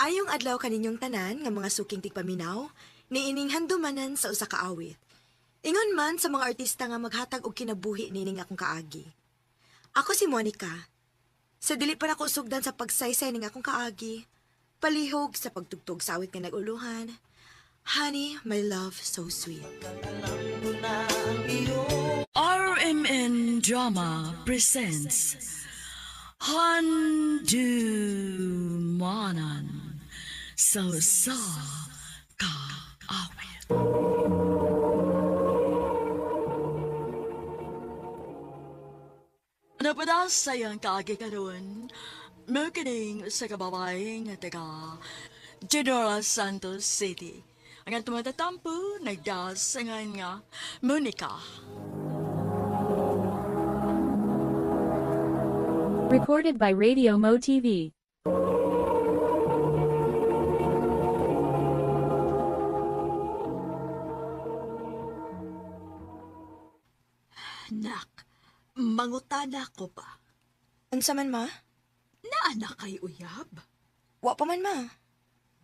Maayong adlaw kaninyong tanan nga mga suking tigpaminaw, niining handumanan sa usa ka awit. Ingon man sa mga artista nga maghatag og kinabuhi niining akong kaagi. Ako si Monica. Sa dili pa nako sugdan sa pagsaysay ning akong kaagi, palihog sa pagtugtog sa awit nga nag-uluhan, Honey, my love, so sweet. RMN Drama presents Handumanan sa sa kaawit. Napadasay ang kaagi karon, makining sa kababae nga taga General Santos City. Ang atong matatampo, nagdasangan nga Monica. Recorded by Radio Mo TV. Nak, mangutana ko pa. Unsa man ma? Naana kay uyab? Wa pa man ma.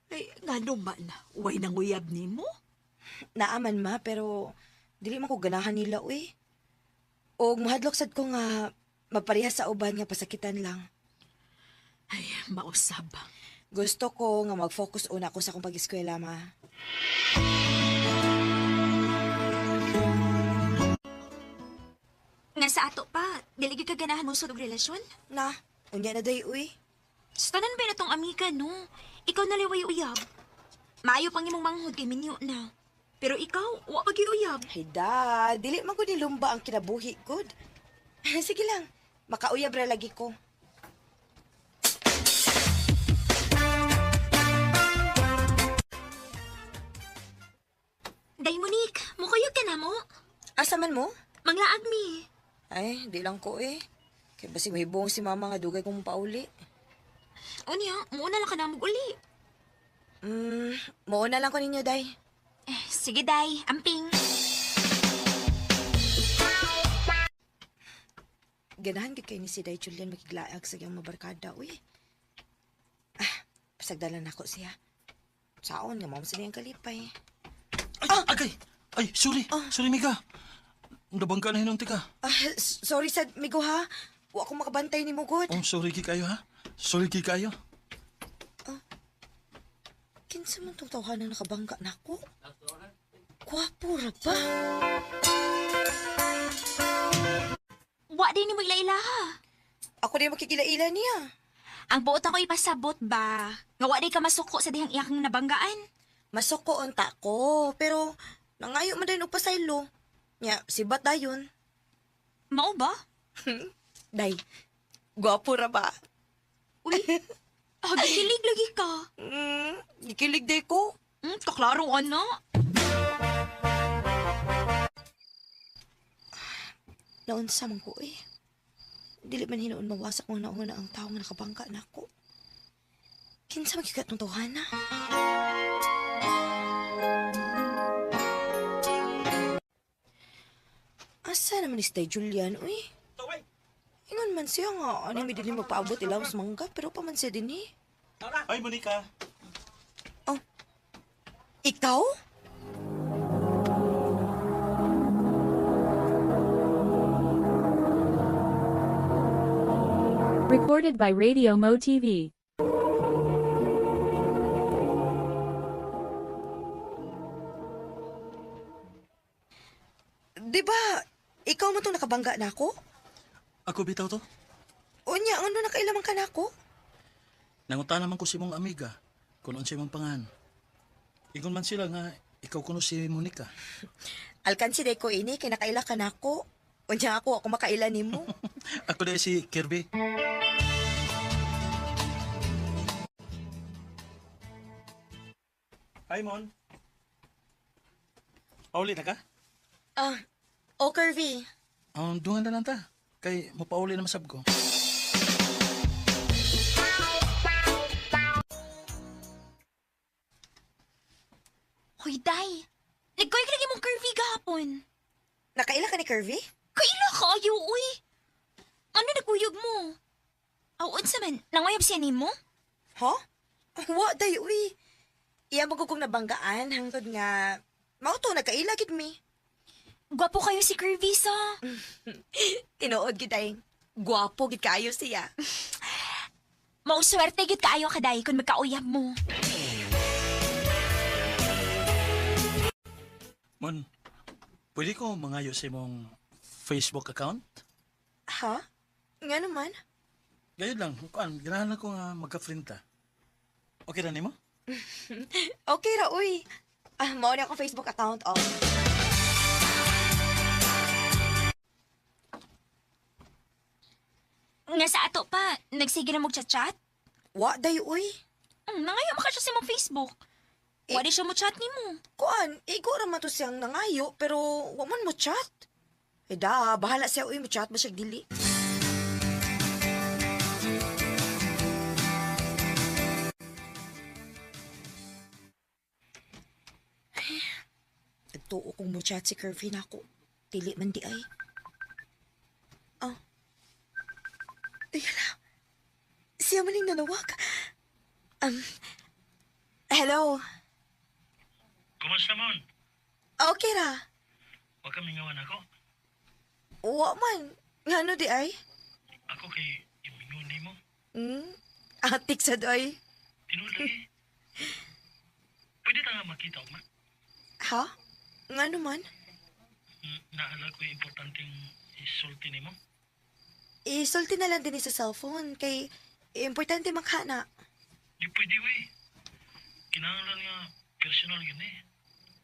Ay, ngano man, way nang uyab nimo? Naa man ma, pero dili man ko ganahan nila uy. Og mahadlok sad ko nga maparehas sa uban nga pasakitan lang. Ay, mausab. Gusto ko nga mag-focus una ako sa akong pag-eskwela, ma. Nga sa ato pa, dili gyud ka ganahan mo sa relasyon. Na, unya na day uy. Sa tanan ba na tong amiga, no? Ikaw na liway uyab. Maayo pang imong manghod kay minyo na. Pero ikaw, wa pa gyud uyab. Hayda, dili man ko nilumba ang kinabuhi, good. Sige lang, makauyab ra lagi ko. Day Monique, mukuyog ka na mo. Asa man mo? Manglaag mi. Ay, di lang ko eh. Kaya basig mahibong si mama nga dugay kong pauli. Unya, muuna lang ka na uli. Muuna lang ko ninyo, day. Eh, sige day, amping. Ganahan gid kay ni si Day Julian makiglaag sa iyang mabarkada, uy. Ah, pasagdalan nako siya. Saon nga mao sa niyang kalipay. Ay, agay! Ay, sorry. Sorry, Mika. Nabangka na hinunti ka. Ah, sorry sad migo ha. Wa ko makabantay nimo gud. Oh, sorry ki kayo, ha? Sorry ki kayo. Kinsa man tong tawhanang nakabangga nako? Gwapo ra ba? Wa din nimo ila-ilaha. Ako din makikilaila niya. Ang buot ako ipasabot ba? Nga wa di ka masuko sa dihang iyakang nabanggaan. Masuko unta ko, pero nangayo man din og pasaylo. Nya, sibat dayon. Mao ba? Day, gwapo ra ba? Uy, ah, gikilig lagi ka. Gikilig day ko. Kaklaro ano? Naunsa man ko eh. Dili man hinuon mawasak mga nauna ang tao nga nakabangga nako. Kinsa man gyud katong tawhana? Asa naman ni si Tay Julian, uy? Ingon man siya nga, ano may dili magpaabot ilaw sa mangga, pero pa man siya din eh. Ay, Monica. Oh, ikaw? Recorded by Radio Mo TV. Di ba, ikaw mo itong nakabangga na ako? Ako bitaw to. Unya, ano nakailaman ka na ako? Nanguta naman ko si mong amiga. Kung unsay mong pangan. Ingon man sila nga, ikaw kuno si Monica. Alkansi day ko ini, kay nakaila ka na ako. Unya ako, ako makaila nimo. Ako dahil si Kirby. Hi, Mon. Pauli na ka? Ah, o Kirby. Um, dungan na lang ta. Kay mapauli na masab ko. Hoy, day. Nagkuyog lagi mong curvy gahapon. Nakaila ka ni Kirby? Kaila ka ayo, uy. Ano nagkuyog mo? Aw, unsa man, nanguyab siya nimo? Ha? Wa day uy. Iya mo ko kong nabanggaan hangtod nga mao to nagkaila gid mi. Gwapo kayo si Curvy sa. Tinuod gid ay. Gwapo gid kaayo siya. Mauswerte gid kaayo ka day kung magkauyab mo. Mon, pwede ko mangayo sa imong Facebook account? Ha? Nga naman. Gayud lang, kuan, ganahan lang ko nga magka-friend ta. Okay ra nimo? Okay ra uy. Ah, mao ni akong Facebook account oh. Nga sa ato pa, nagsige na mo chat-chat? Wa day uy. Nangayo maka siya sa imong Facebook. Eh- Wa di siya mo chat nimo. Kuan, igo ra man to siyang nangayo pero wa man mo chat. Eh da, bahala siya uy mo chat ba siya dili. Nagtuo kong mo chat si Curvy nako. Dili man di ay. Oh. Ay, hala. Siya man yung nanawag. Um, hello. Kumusta mon? Okay ra. Wa ka mingawan ako. Wa man. Ngano di ay? Ako kay imingon nimo. Atik sa doy. Tinuod lagi. Pwede ta nga makita ma. Ha? Ngano man? Naala ko importanteng isulti nimo. Isulti na lang din sa cellphone kay importante maghana. Di pwede we. Kinahanglan nga personal yun eh.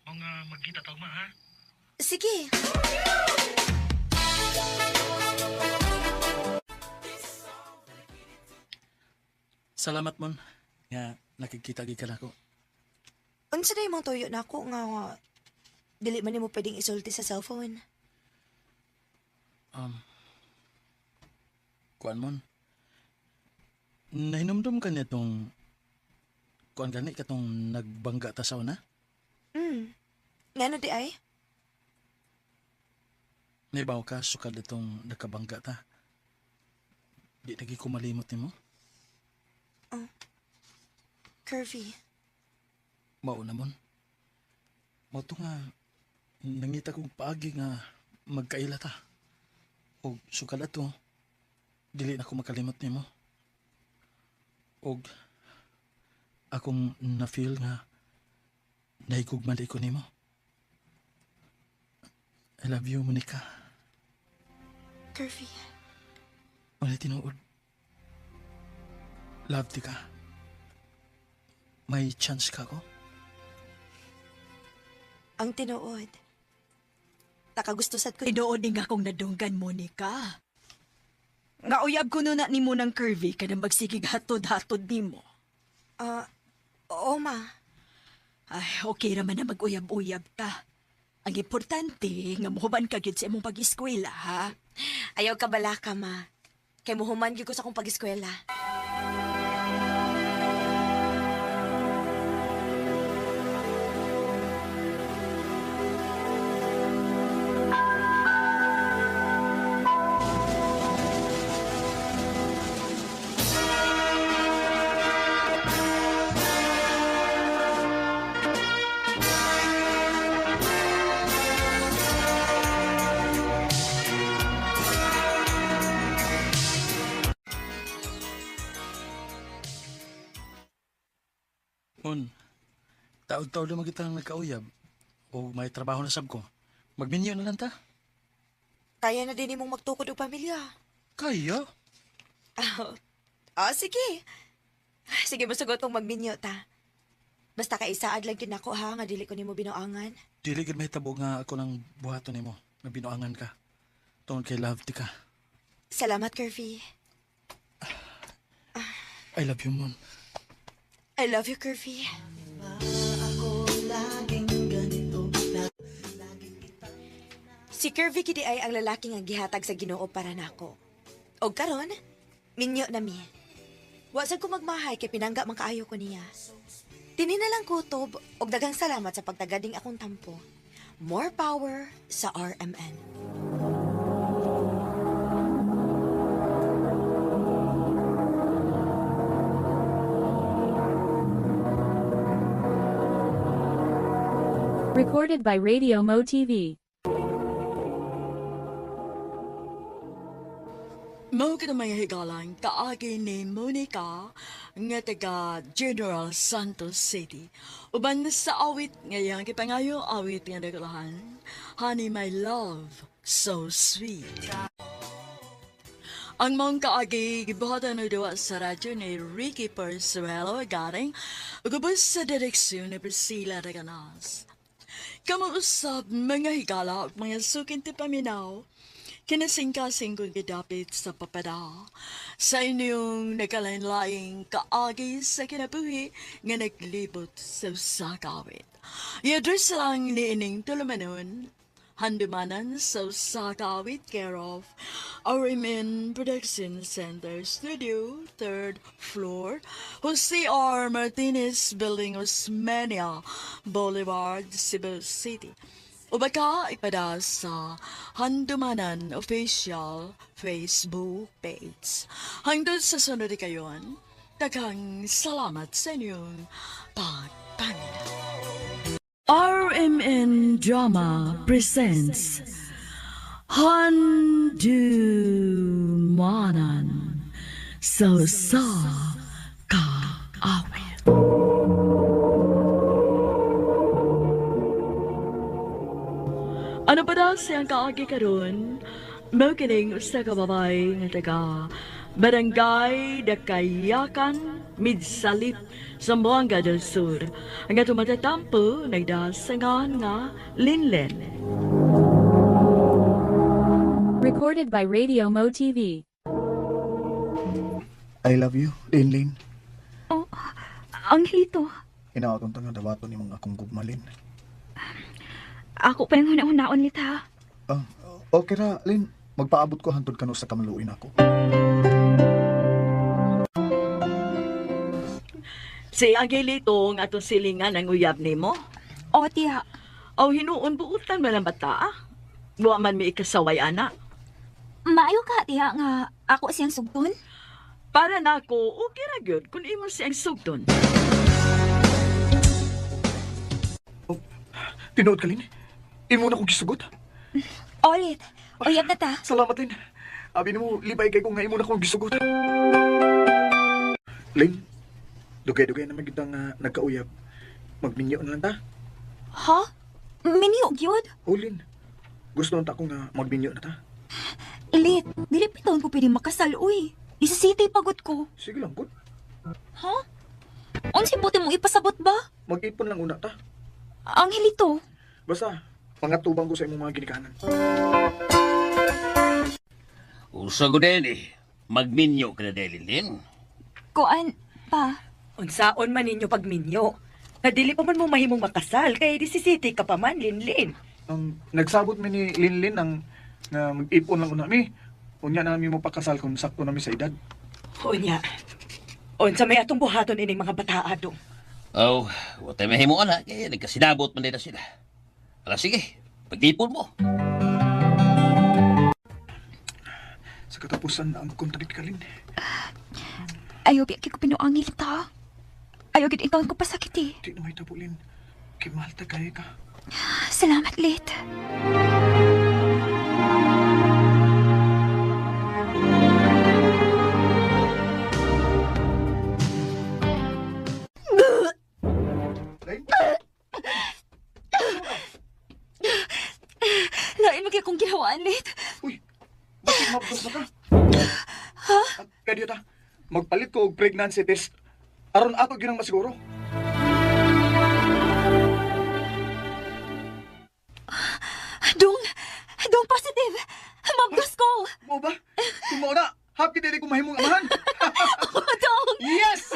Mga magkita tagma ha. Sige. Salamat mon nga nakikita gid ka nako. Unsa na imong tuyo nako nga dili man nimo pwedeng isulti sa cellphone. Kuan mon. Nahinumdum ka niya tong kuan gani katong nagbangga ta sa una? Ngano di ay? Naibaw ka sukad itong nakabangga ta. Di nagi ko malimot nimo. Curvy. Mao na mon. Mao to nga nangita kong paagi nga magkaila ta. Og sukad ato dili na ko makalimot nimo. Og akong na-feel nga nahigugma di ko nimo. I love you, Monica. Curvy. Wala tinuod. Love di ka. May chance ka ko? Ang tinuod. Nakagusto sad ko. Tinuod ni nga akong nadunggan, Monica. Nga uyab ko na nimo ng curvy kanang magsigig hatod-hatod nimo. Ah, oo ma. Ay, okay raman na mag-uyab-uyab ta. Ang importante, nga muhuban ka gyud sa imong pag-eskwela, ha? Ayaw ka bala ka ma. Kay muhuman gyud ko sa akong pag-eskwela. Mon, taod-taod naman kitang nagkauyab. O may trabaho na sab ko. Magminyo na lang ta. Kaya na din imong magtukod og pamilya. Kaya? Ah, sige. Sige, musugot kong magminyo ta. Basta kay isaad lang gyud nako ha nga dili ko nimo binuangan. Dili gid mahitabo nga ako nang buhaton nimo. Nga binuangan ka. Tungod kay love ti ka. Salamat, Curvy. I love you, Mon. I love you, Curvy. Si Curvy kidi ay ang lalaki nga gihatag sa Ginoo para nako. Og karon, minyo na mi. Wa sad ko magmahay kay pinangga man kaayo ko niya. Tini na lang kutob og daghang salamat sa pagtagading akong tampo. More power sa RMN. Recorded by Radio Mo TV. Mao ka mga higalang kaagi ni Monica nga taga General Santos City. Uban sa awit ngayang kipangayo awit nga nagulahan, Honey My Love, So Sweet. Ang mong kaagi gibuhatan og duwa sa radyo ni Ricky Persuelo garing ug sa direksyon ni Priscilla Reganas. Kamo usab mga higala ug mga sukin ti paminaw, kinasingkasing kong gidapit sa papada sa inyong nagkalain-laing kaagi sa kinabuhi nga naglibot sa usa ka awit. I-address lang niining tulumanon, Handumanan sa usa ka awit, care of RMN Production Center Studio, 3rd floor, Jose R. Martinez Building, Osmeña Boulevard, Cebu City. O baka ipada sa Handumanan Official Facebook page. Hangtod sa sunod kayon, daghang salamat sa inyong pagpaminaw. RMN Drama presents Handumanan sa Usa Ka Awit. Ano pa daw siyang kaagi karon? Mao kining usa ka babae nga taga Barangay Dakayakan, Midsalip, Zamboanga del Sur. Ang atong matatampo nagdasangan nga Linlen. Recorded by Radio Mo TV. I love you, Linlin. Oh, Angelito, Hinawaton ta nga dawaton ni mga akong gugmalin. ako pa yung huna-hunaon lita. Ah, okay ra, Lin. Magpaabot ko hantod kanu sa kamaluin ako. Si Angelito nga atong silingan ang uyab nimo. O, tiya, Aw hinuon buutan man ang bata. Ah. Wa man mi ikasaway ana. maayo ka, tiya, nga ako siyang sugton. Para nako okay ra gyud kun imo siyang sugton. Tinuod ka, Lin. Imo na kong gisugot. Olit, uyab na ta. Salamat, Lin. Abi nimo, libay kay ko nga imo na kong gisugot. Lin, dugay-dugay na magitang nagkauyab. Magminyo na lang ta. Ha? Minyo, gyud? O, Lin. Gusto na ta ko nga magminyo na ta. Ilit, dili pa taon ko pwede makasal, uy. Di sa city pagod ko. Sige lang, good. Ha? Unsay buti mong ipasabot ba? Mag-ipon lang una ta. Angelito, Basta, pangatubang ko sa imong mga ginikanan. Usa ko din eh. Magminyo ka na din, Lin. kuan pa. Unsaon man ninyo pagminyo. Nga dili pa man mo mahimong makasal kay di si City ka pa man linlin. Ang nagsabot mi ni Linlin ang nga mag-ipon lang una mi. Unya na mi mo pakasal kung sakto na mi sa edad. Unya. Unsa may atong buhaton ining mga bataa dong. Oh, wa tayo mahimuan ha. Kaya nagkasinabot man din na sila. Ala sige, pag-ipon mo. Sa katapusan na ang kontrakt ka, Lin. Ayaw biya ko pinuangil ta. Ayaw gid ikaw ko pasakit eh. Di na may tabo, Lin. Kay mahal ta kaya ka. Salamat, Lit. Lin? Lain mo kay kong ginawaan, Lit. Uy, bakit mabdos na ka? Ha? Kaya ta, magpalit ko og pregnancy test. Aron ato ginang masiguro. Dong, dong positive. Mabdos ko. Mo ba? Kung mao na, happy dili ko mahimong amahan. Dong! Yes!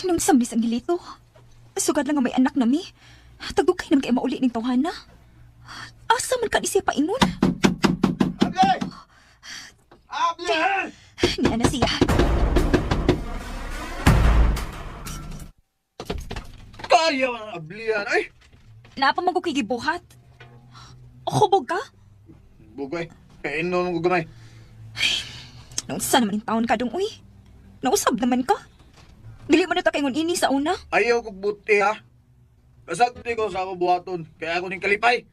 Nung samnis ang hilito. Sugad lang nga may anak na mi. Tagdugay naman kay mauli ning tawhana. Asa man ka ni siya paingon? Able! Able! Niya na siya. Ayaw ang ablihan. Ay! Naa pa man ko kay gibuhat. Hubog ka? Bugay. Kaya inom ko gamay. Naunsa naman yung taon ka dong, uy. Nausab naman ka. Dili mo na ta kaingon ini sa una. Ayaw ko buti ha. Kasagdi ko sa ako buhaton. Kaya ako ning kalipay.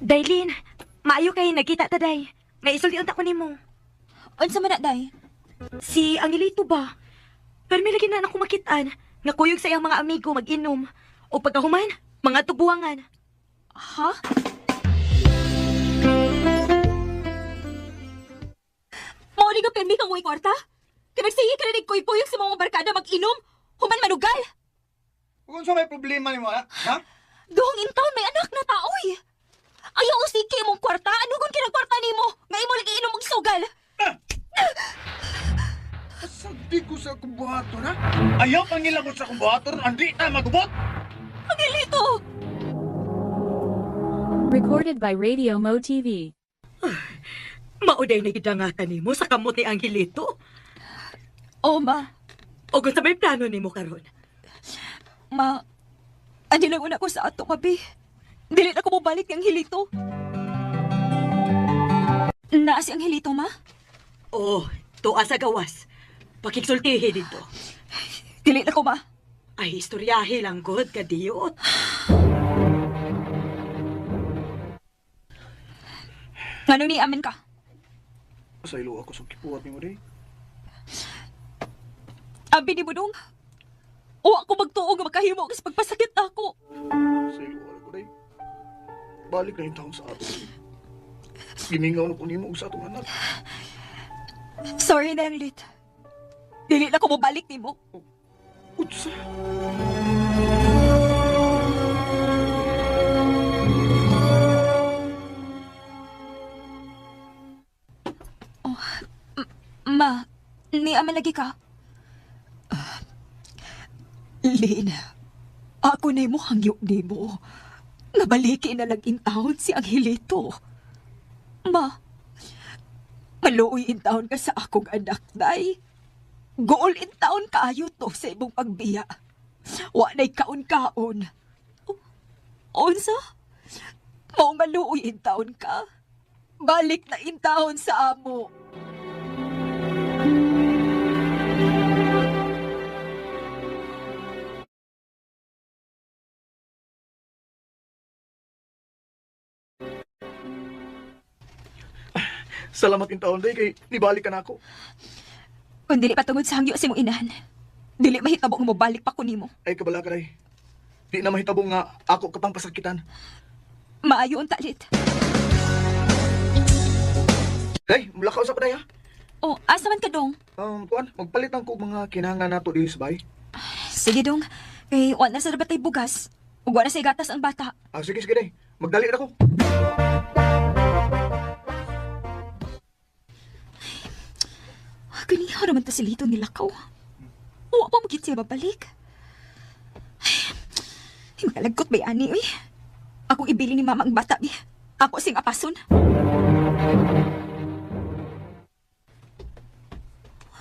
Dailin, maayo kay nagkita ta day. May isulti unta ko nimo. Unsa man na, day? Si Angelito ba? Pero may lagi na ako makitaan nga kuyog sa iyang mga amigo mag-inom. O pagkahuman, mga tubuangan. Ha? Mauli ka pirmi kang uwi kwarta? Kaya nagsige ka na nagkuypuyog sa mga barkada mag-inom? Human manugal! Kung sa may problema nimo ha? Ha? Duhong in town may anak na taoy. Ayaw usiki mong kwarta. Ano kung kinagkwarta nimo? Nga imo lagi inom og sugal. Kasagdi ko sa akong buhaton ha? Ayaw pangilabot sa akong buhaton. Andi ta magubot! Angelito! Recorded by Radio Mo TV. Mauday na gidangatan nimo sa kamot ni Angelito. Oh, ma. O kung sa may plano nimo karon. Ma, andi lang una ko sa ato kabi. Dili na ko mobalik ni Angelito. Naa si Angelito, ma? Oh, tuwa sa gawas. Pakigsultihi dito. Dili na ko, ma. Ay, istoryahe lang god kadiyot. Ngano ni amin ka? Sa ilo ako sa kipuhat nimo day. Abi ni Budong. O ako magtuo nga makahimo sa pagpasakit nako. Sa ilo ako day. Balik na yung taon sa ato. Gimingaw na ko nimo og sa atong anak. Sorry na lang, Lit. Dili na ko mobalik nimo. Utsa. Ma, ni aman lagi ka. Lin, ako na mo hangyo nimo. Nabaliki na lang in town si Angelito. Ma, maluoy in town ka sa akong anak, day. Gool in town kaayo to sa imong pagbiya. Wa na'y kaon-kaon. Unsa? Mao maluoy in town ka. Balik na in town sa amo. Salamat in taon day kay nibalik ka na ako. Kung dili pa tungod sa hangyo sa imong inahan, dili mahitabo nga mobalik pa ko nimo. Ay kabala ka day. Di na mahitabo nga ako ka pang pasakitan. Maayo unta lit. Day, mulakaw sa paday ha. Oh, asa man ka dong? Kuan, magpalit ang kog mga kinahanglan nato diri sa bay. Sige dong. Kay wa na sa batay bugas. Ug wa na sa gatas ang bata. Ah, sige sige day. Magdali na ko. Ganiha naman ta si Lito nilakaw. Wa pa magit siya babalik. Ay, makalagkot ba ani, uy? Akong ibili ni mama ang bata, bi. Ako sing apason.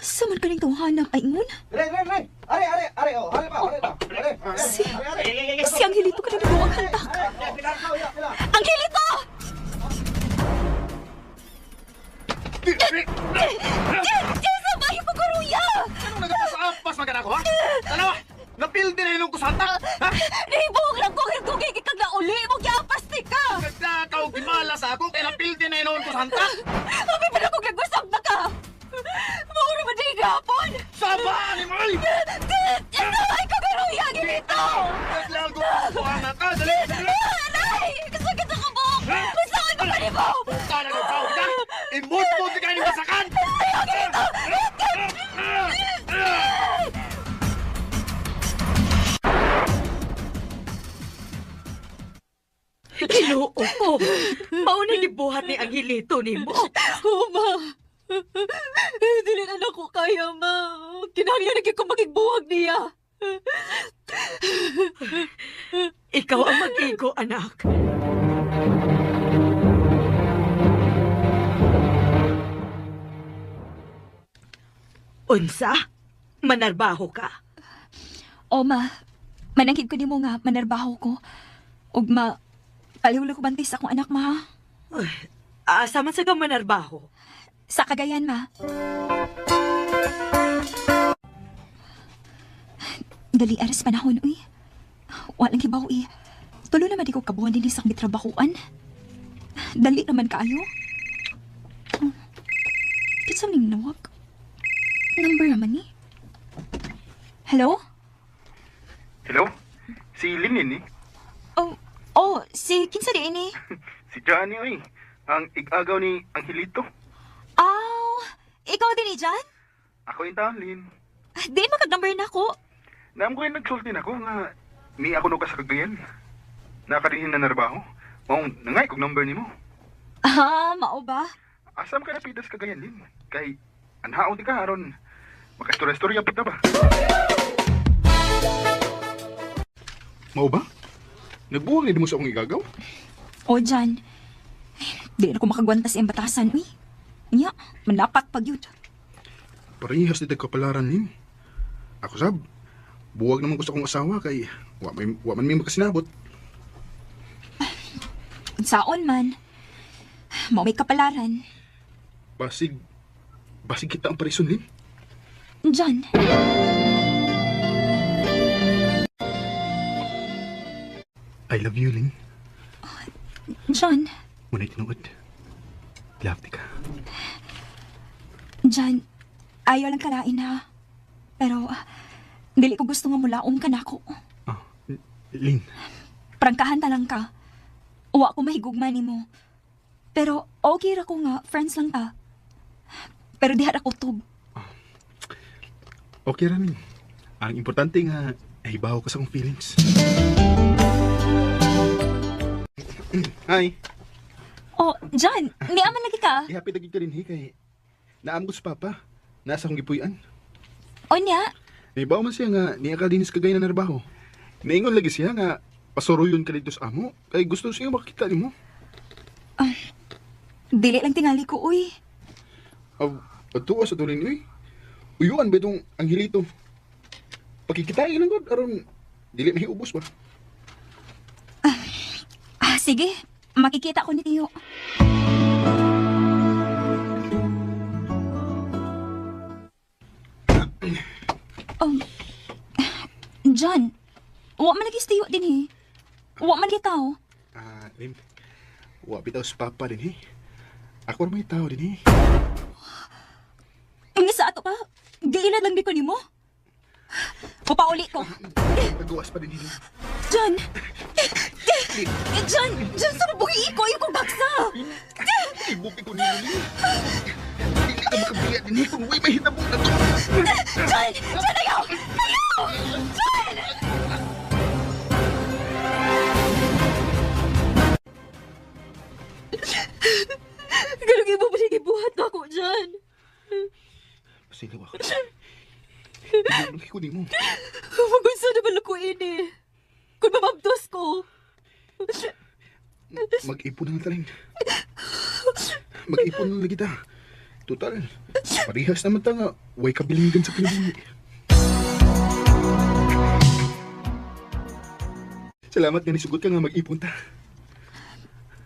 Sa man kaning tawhanang ay ngun? Re, re, re. Are, are, are oh, are pa, are pa. Are. Si, si Angelito ka na ang hantak. Angelito! Jessa, bayo ko karuya! Anong nagapasaapas man ka na ako, ha? Tanawa, napildi na ilong ko sa hantak. Ha? Nahibong lang ko hirgugig ikag na uli mo giapas ni ka! Ganda ka og gimala sa ako kay napildi na ilong ko sa hantak. Abi pa na kong nagusap na ka! Mauro ba di gapon? Sama ni mo. oy! Jessa, ay kagaruya Angelito! Naglago ko anak ka, dali. dali. Aray! Kasakit sa kabok! Masakit ko pa rin mo! Tara na tao ka. Imod-mod ka ni masakan. Ginoo ko. Mao na gibuhat ni Angelito nimo. Oh, ma! Dili na ko kaya, ma. Kinahanglan na gyud ko makigbuhag niya. Ikaw ang mag-igo, anak. Unsa? Manarbaho ka. O ma, manangkid ko nimo nga manarbaho ko. Ug ma, palihula ko bantay sa akong anak ma. Uy, asa man sa ka manarbaho? Sa Cagayan ma. Dali aras panahon uy. Walang hibaw eh. Tulo naman di ko kabuhan din sa akong gitrabahoan. Dali naman kaayo. Oh. Kinsa ning nawag? Number naman ni. Hello? Hello? Si Linin eh. Oh, oh, si kinsa di ini? Si Johnny oy. Ang igagaw ni Angelito. Aw, ikaw din ni Jan? Ako yung taon, Lin. Di makag-number na ako. Naam ko yung nagsulti na ko nga ni ako no ka sa Cagayan. Nakadinhin na narbaho. Maong nangay kog number nimo. Ah, mao ba? Asam ka na pidas Cagayan, Lin? Kay anhaon di ka aron makastorya-storya pud ta ba? Mao ba? Nagbuwag ni mo sa akong igagaw? O, Jan. Ay, di na ko makagwanta sa iyang batasan, uy. Nya, manapak pag yun. Parehas di kapalaran, Lin. Ako sab, buwag naman ko sa akong asawa kay wa man may makasinabot. Unsaon man. Mao may kapalaran. Basig, basig kita ang parison, Lin. Jan. I love you, Lin. Jan. Muna'y tinuod. Love di ka. Jan. Ayaw lang kalain ha. Pero, dili ko gusto nga mulaom ka nako. Ah, Lin. Prangkahan ta lang ka. Wa ko mahigugma nimo. Pero okay ra ko nga, friends lang ta. Pero diha ra ko tub. Okay ra, Lin. Ang importante nga, ay bawo ka sa akong feelings. Hi. Oh, Jan, niaman lagi ka. Ihapit agad ka rin, he, kay naam ko sa papa. Nasa akong gipuy-an. Onya, Naibaw man siya nga, niya ka dinis kagay na narbaho. Naingon lagi siya nga, pasuruyon ka dito sa amo. Kay gusto siya makita nimo. dili lang tingali ko, uy. Aw, adtuwa sa tulin, uy. Uyuan ba itong anghilito? Pakikitain lang god, aron dili mahiubos ba? Ah, sige. Makikita ko ni Tiyo. Oh, John, wa man lagi si Tiyo din eh. Wa man lagi tao. Ah, Lim. Wa bitaw sa papa din eh. Ako ra may tao din eh. Ang sa ato pa, giilad lang di ko nimo. Papauli ko. Nagawas pa din eh. John! John! John, sa mabuhi ko! Ayaw kong baksa! Ibuki ko nilo ni. Dili ka makabiya din eh kung way mahitabo na to. John! John, ayaw! Ayaw! John! Ganun imo ba siya gibuhat na ako, John? Pasilaw ako. Ibuki ko nimo. Magunsa na ba ko ini? Kung mamabdos ko. Mag-ipon na lang tayo. Mag-ipon na lang kita. Total, parehas naman ta nga way kabilingan sa kinabuhi. Salamat nga nisugot ka nga mag-ipon ta.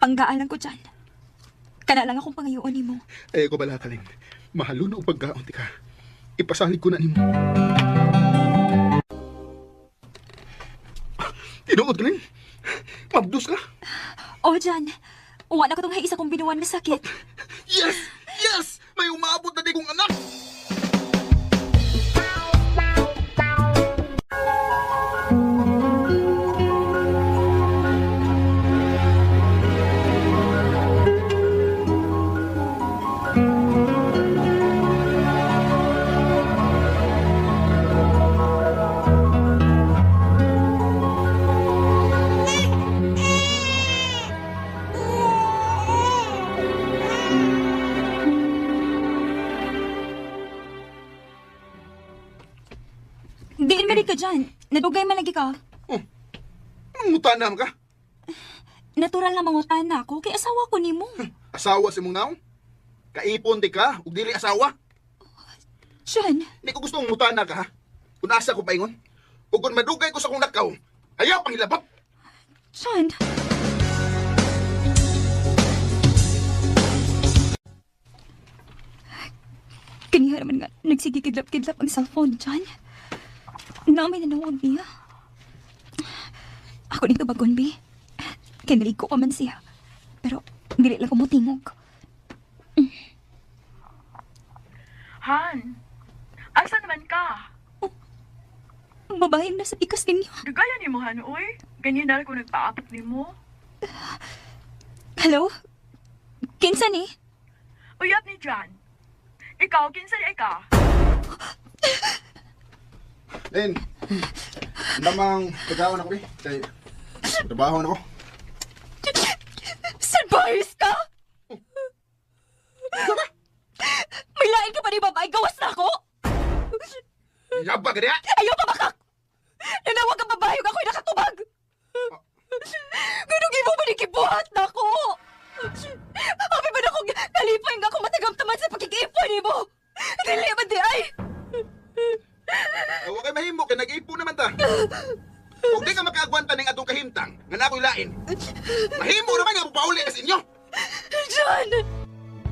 Panggaan lang ko, John. Kana lang akong pangayoon nimo. Ay, ko bala ka rin. Mahalo na og pagkaon ti ka. Ipasalig ko na nimo. Tinuod ka rin. Mabdos ka. Oh, John. Uwa na ko tong isa kong binuan nga sakit. Yes! Yes! May umabot na di kong anak! Diin man ka, John. Nadugay man lagi ka. Oh, Nangutanam ka? Natural na mangutan na ako kay asawa ko nimo. Asawa si mong naong? Kaipon di ka, ug dili asawa. John, Hindi ko gusto mutana ka, ha? Kung asa ko paingon, o kung madugay ko sa akong lakaw, ayaw pang hilabot. John. Kaniha naman nga, nagsige kidlap-kidlap ang cellphone, John. Namin nanawag niya. Ako nito bagon, bi. Kaya naligo ka man siya. Pero, dili lang ko motingog. Han, asa naman ka? Ang babaeng nasa ikas ninyo. Dugayan ni mo, Han, uy. Ganyan na ko nagpaapot ni mo. Hello? Kinsa ni? Uyap ni John. Ikaw, kinsa ni ka? Then, namang pagkaon ako, eh. Kay, trabaho na ko. Surprise ka? May lain ka pa ni babae, gawas na ako! Yaba ka diha! Ayaw pa makak! Nanawag ang babae ug ako'y nakatubag! Ganong imo ba ni gibuhat na ako? Abi ba na akong kalipay nga ako matagamtaman sa pagkikipon nimo? Dili man di ay! Huwag kay mahimo, kay nag-ipo naman ta. Kung di ka makaagwanta ng atong kahimtang, nga na ako'y lain. Mahimo naman nga pauli ka sa inyo. John!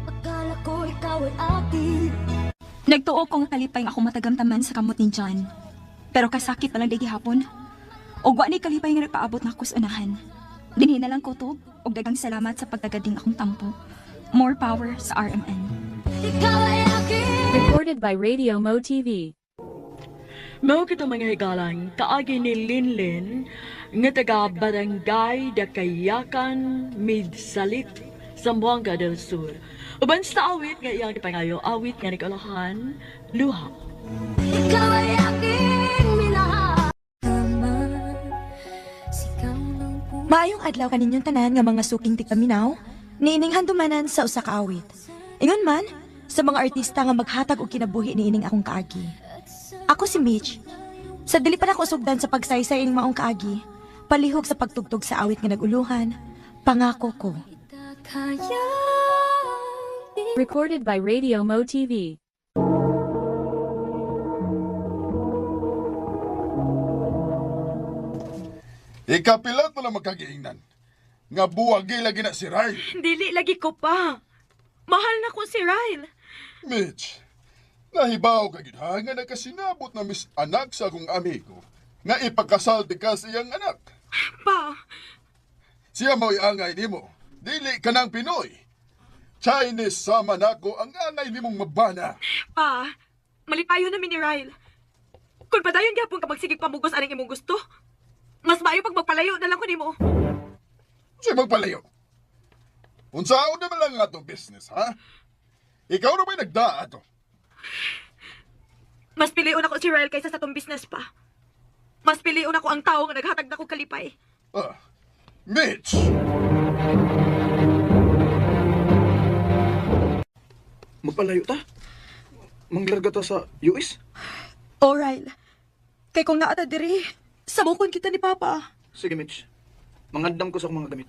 Akala ko ikaw ay akin. Nagtuo ko nga kalipay nga ako matagamtaman sa kamot ni John. Pero kasakit pa lang di gihapon. Og wa ni kalipay nga nagpaabot na ako sa unahan. Dinhi na lang kutob og dagang salamat sa pagtagading akong tampo. More power sa RMN. Ikaw ay akin. Recorded by Radio Mo TV. Mao kita mga higalang kaagi ni Linlin nga taga Barangay Dakayakan, Midsalit, Zamboanga del Sur. Uban sa awit nga iyang gipangayo, awit nga nagulahan, Luha. Ikaw ay aking minahal. Sigaw ng puso. Maayong adlaw kaninyong tanan nga mga suking tigpaminaw, niining handumanan sa usa ka awit. Ingon man sa mga artista nga maghatag og kinabuhi niining akong kaagi. Ako si Mitch. Sa dili pa nako sugdan sa pagsaysay ining maong kaagi, palihog sa pagtugtog sa awit nga naguluhan, pangako ko. Kaya Recorded by Radio Mo TV. Ikapilat na lang magkagiingnan. Nga buwagi lagi na si Ray. Dili lagi ko pa. Mahal na ko si Ryle. Mitch, nahibaw ka gid ha nga nakasinabot na mis anak sa akong amigo nga ipakasal di ka sa iyang anak. Pa, Siya mo'y angay nimo. Dili ka ng Pinoy. Chinese sama nako ang angay nimong mabana. pa. Malipayo na mi ni Ryle. Kung padayon gyapon ka magsigig pamugos aning imong gusto, mas maayo pag magpalayo na lang ko nimo. Siya magpalayo. Unsaon naman lang ang atong business, ha? Ikaw na ba'y nagdaa ato? Mas piliun ako si Ryle kaysa sa tong business pa. Mas piliun ako ang tao nga naghatag na ko kalipay. Ah, Mitch! Magpalayo ta. Manglarga ta sa US. Oh, Ryle. Kay kung naa ta diri, samukon kita ni Papa. Sige, Mitch. Mangandam ko sa akong mga gamit.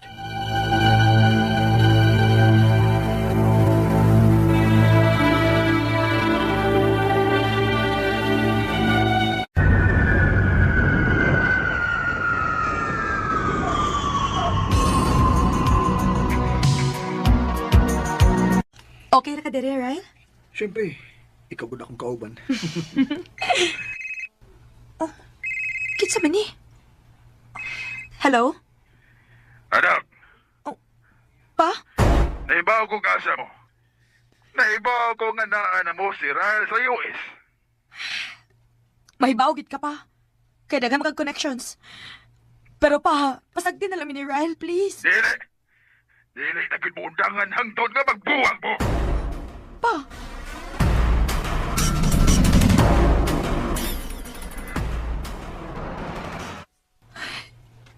Okay ra ka diri, Ryle? Siyempre, ikaw gud akong kauban. Kinsa man ni? Hello? Anak, Pa? naibaw ko kasa mo. Naibaw ko nga naa na mo si Ryle sa US. Mahibaw gid ka pa. Kay daghan kag connections. Pero pa, pasagdi na lang mi ni Ryle, please. Dili. Dili na gid mo undangan hangtod nga magbuwang mo. Pa.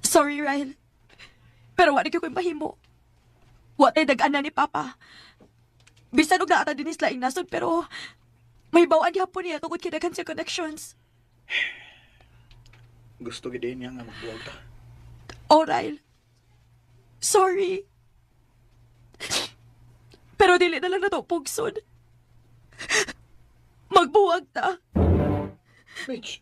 Sorry, Ryle. Pero wala ko mahimo. Wa tay dag-ana ni Papa. Bisan og naata din sila nasod pero may bawaan gihapon niya tungod kay daghan siya connections. Gusto gid niya nga magbuwag ta. Oh, Ryle. Sorry. Pero dili na lang na to pugson. Magbuwag ta. Mitch.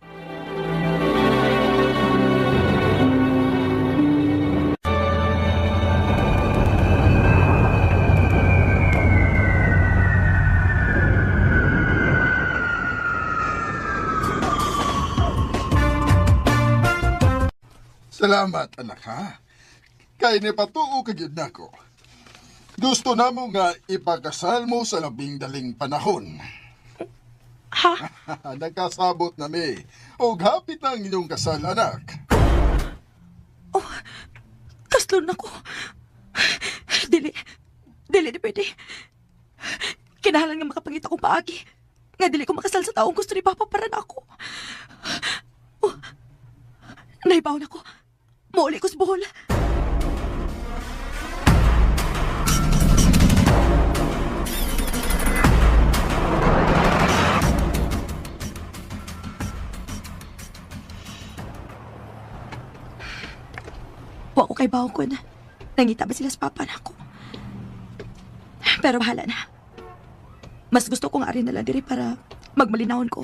Salamat, anak ha. Kay ni patuo ka gyud nako. Gusto namo nga ipakasal mo sa labing daling panahon. Ha? Nagkasabot na mi. Og hapit na ang inyong kasal, anak. Kaslon ako. Dili. Dili di pwede. Kinahanglan nga makapangita kong paagi. Nga dili ko makasal sa taong gusto ni Papa para na ako. Oh, naibaw na ko. Muuli ko sa Bohol. Wa ko kay bawo ko na. Nangita ba sila sa papa na ako? Pero bahala na. Mas gusto kong ari na lang diri para magmalinawon ko.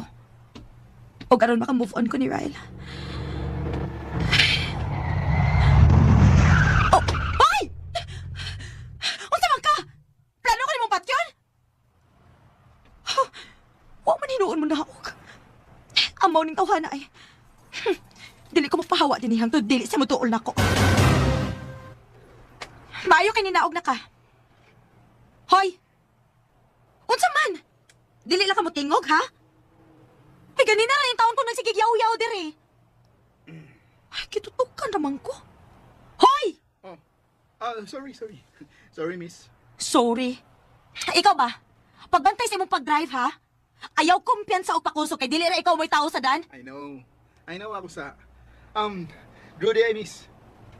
O aron maka-move on ko ni Ryle. Oh! Ay! Unsa man ka? Plano ka nimong patyon? Huh, wa man hinuon mo naog. Amaw ning tawhana ay. Dili ko mapahawa dinhi hangtod dili sa motuol nako. Maayo kay ninaog na ka. Hoy! Unsa man? Dili lang ka mo tingog, ha? Ay, ganina ra yung taon ko nagsigig yaw-yaw diri. Ay, kitutukan naman ko. Hoy! Oh. Ah, sorry, sorry. Sorry, miss. Sorry. Ikaw ba? Pagbantay sa imong pag-drive, ha? Ayaw kumpiyansa og pakusog kay dili ra ikaw mo'y tao sa dan. I know. I know ako sa... Good day, miss.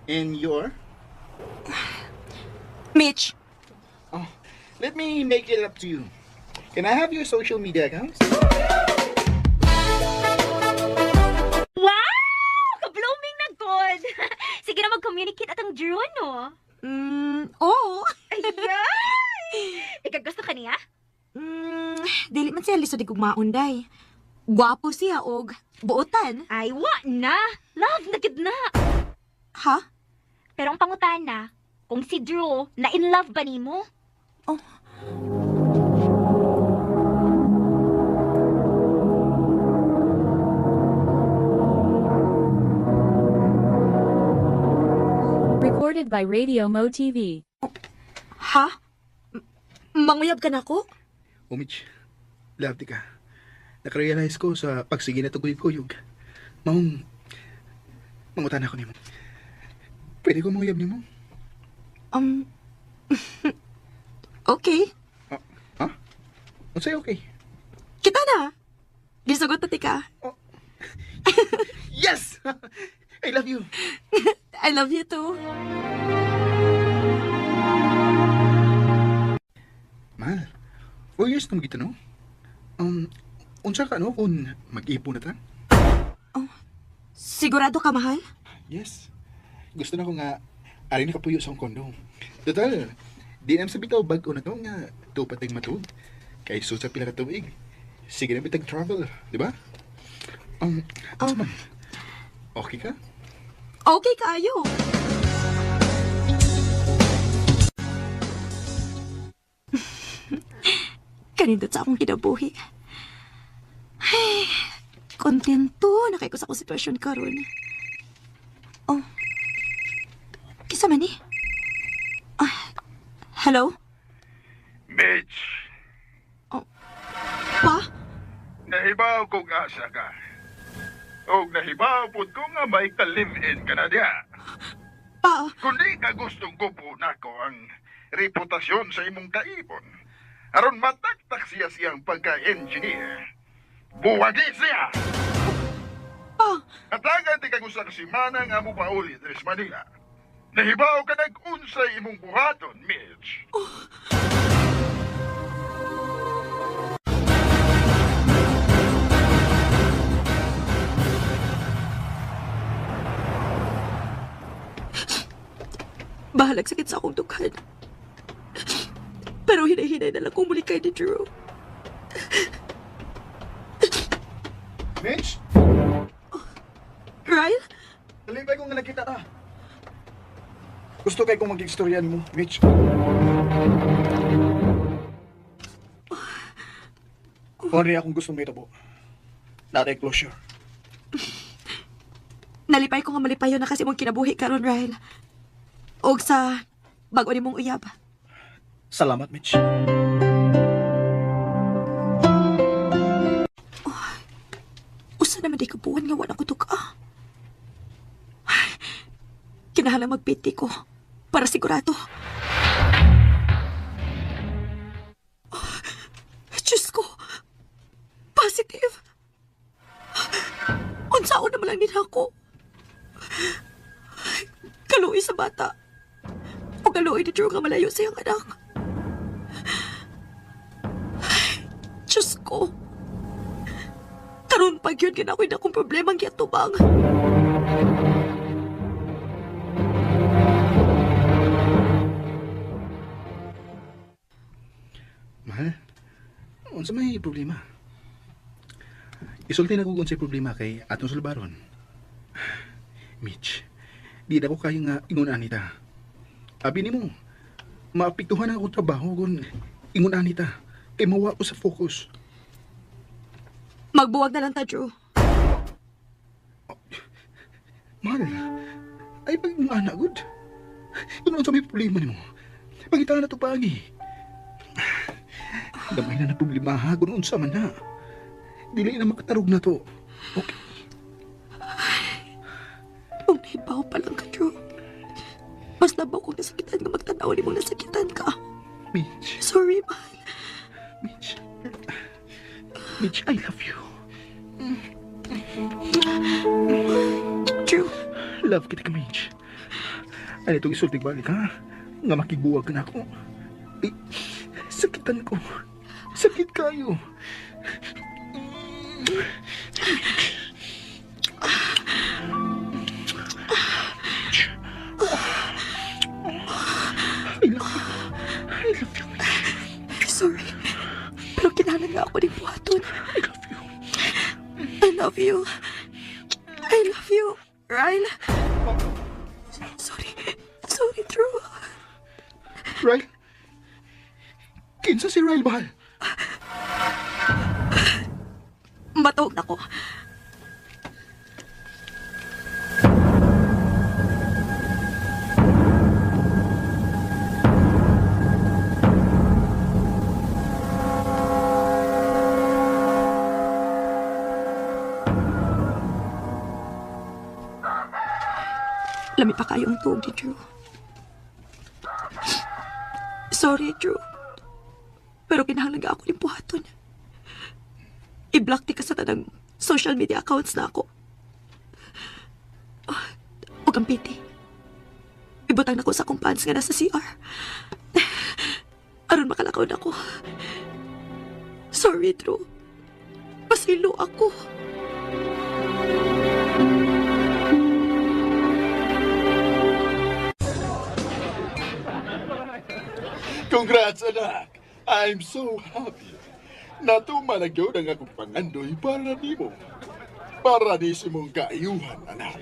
And your? Mitch, Oh, let me make it up to you. Can I have your social media accounts? Wow! Ka-blooming na good! Sige na mag-communicate atong Drew, no? Oo. Ayay! Ikaw gusto ka niya? Dili man siya lisod igugmaon day. Gwapo siya og buotan. Ay, wa na! Love na gid na! Ha? Pero ang pangutana, kung si Drew na in love ba nimo? Oh. Recorded by Radio Mo TV. Ha? Manguyab ka na ko? Oh, Mitch. Love di ka. Nakarealize ko sa pagsige na tuguyog-kuyog. Maong... Mangutan ako nimo. Pwede ko manguyab nimo? Okay. Ha? Unsay okay? Kita na. Gisugot na tika. Yes! I love you. I love you too. Mahal, 4 years na magita, no? Unsa ka, no, kung mag-ipon na ta? Sigurado ka, mahal? Yes. Gusto na ko nga, ari na kapuyo sa akong kondo. Total, di na sa bitaw bag-o na to nga tupat tag matug. Kay sud sa pila ka tuig. Sige na bitag travel, di ba? Unsa man? Okay ka? Okay kaayo. Kanindot sa akong kinabuhi. Ay, kontento na kay ko sa akong sitwasyon karon. Oh. Kisa man ni? Ah, hello? Mitch, Pa? nahibaw kong asa ka. Og nahibaw pud ko nga may ka-live-in ka na diya. Pa? Kung di ka gustong gubo nako ang reputasyon sa imong kaibon, aron mataktak siya siyang pagka-engineer. Buwagi siya! Pa? Hatagan di ka gusto ka simana nga mo pauli diri sa Manila. Nahibaw ka nag-unsay imong buhaton, Mitch. Bahalag sakit sa akong dughan. Pero hinay-hinay na lang kong muli kay ni Drew. Mitch? Ryle? Nalipay ko nga nakita ta. Gusto kay kong mag-istorya nimo, Mitch. Kung ano akong gustong mahitabo. Natay closure. Nalipay ko nga malipayon na kasi mong kinabuhi karon, Ryle. Og sa bag-o nimong uyab. Salamat, Mitch. Usa naman di kabuan nga wala ko tuka. Ay, kinahanglan magpiti ko para sigurado. Oh, Diyos ko! Positive! Unsaon naman lang din ako. Kaluoy sa bata. O kaluoy ni Drew nga malayo sa iyang anak. Ay, Diyos ko! Karon pag yun, ginakoy na akong problema ang giatubang. Mahal, unsa may problema? Isulti na ko kung unsay problema kay atong sulbaron. Mitch, di na ko kaya nga ingon anita. Abi nimo, maapektuhan ang akong trabaho kung ingon anita. Kay mawa ko sa focus. Magbuwag na lang ta, Drew. Mahal, ay pag mga anak good. Kung unsa may problema nimo, pangita na to paagi. Gamay na na problema ha, kung unsa man na. Dili na makatarog na to. Okay. Kung nahibaw pa lang ka, Drew. Mas labaw kong nasakitan nga magtanaw ni mong nasakitan ka. Mitch. Sorry, mahal. Mitch. Mitch, I love you. Drew. Love kita ka, Mitch. Ano itong isultig balik, ha? Nga makibuwag ka na ako. Eh, sakitan ko. Sakit kayo. I love you. I love you, Mitch. Sorry. Pero kinahanglan nga ako ni buhaton. I love you. I love you. I love you, Ryle. Sorry. Sorry, Drew. Ryle? Kinsa si Ryle, mahal? Matawag na ko. Lami pa kayo ang tuog ni Drew. Sorry, Drew. Pero kinahanglan ako ni buhaton. I-block di ka sa tanang social media accounts na ako. Ah, ug ang piti. Ibutang na ko sa akong pants nga nasa CR. Aron makalakaw na ko. Sorry, Drew. Pasilo ako. Congrats, anak! I'm so happy. Natuman na gyud ang akong pangandoy para nimo. Para ni sa imong kaayuhan, anak.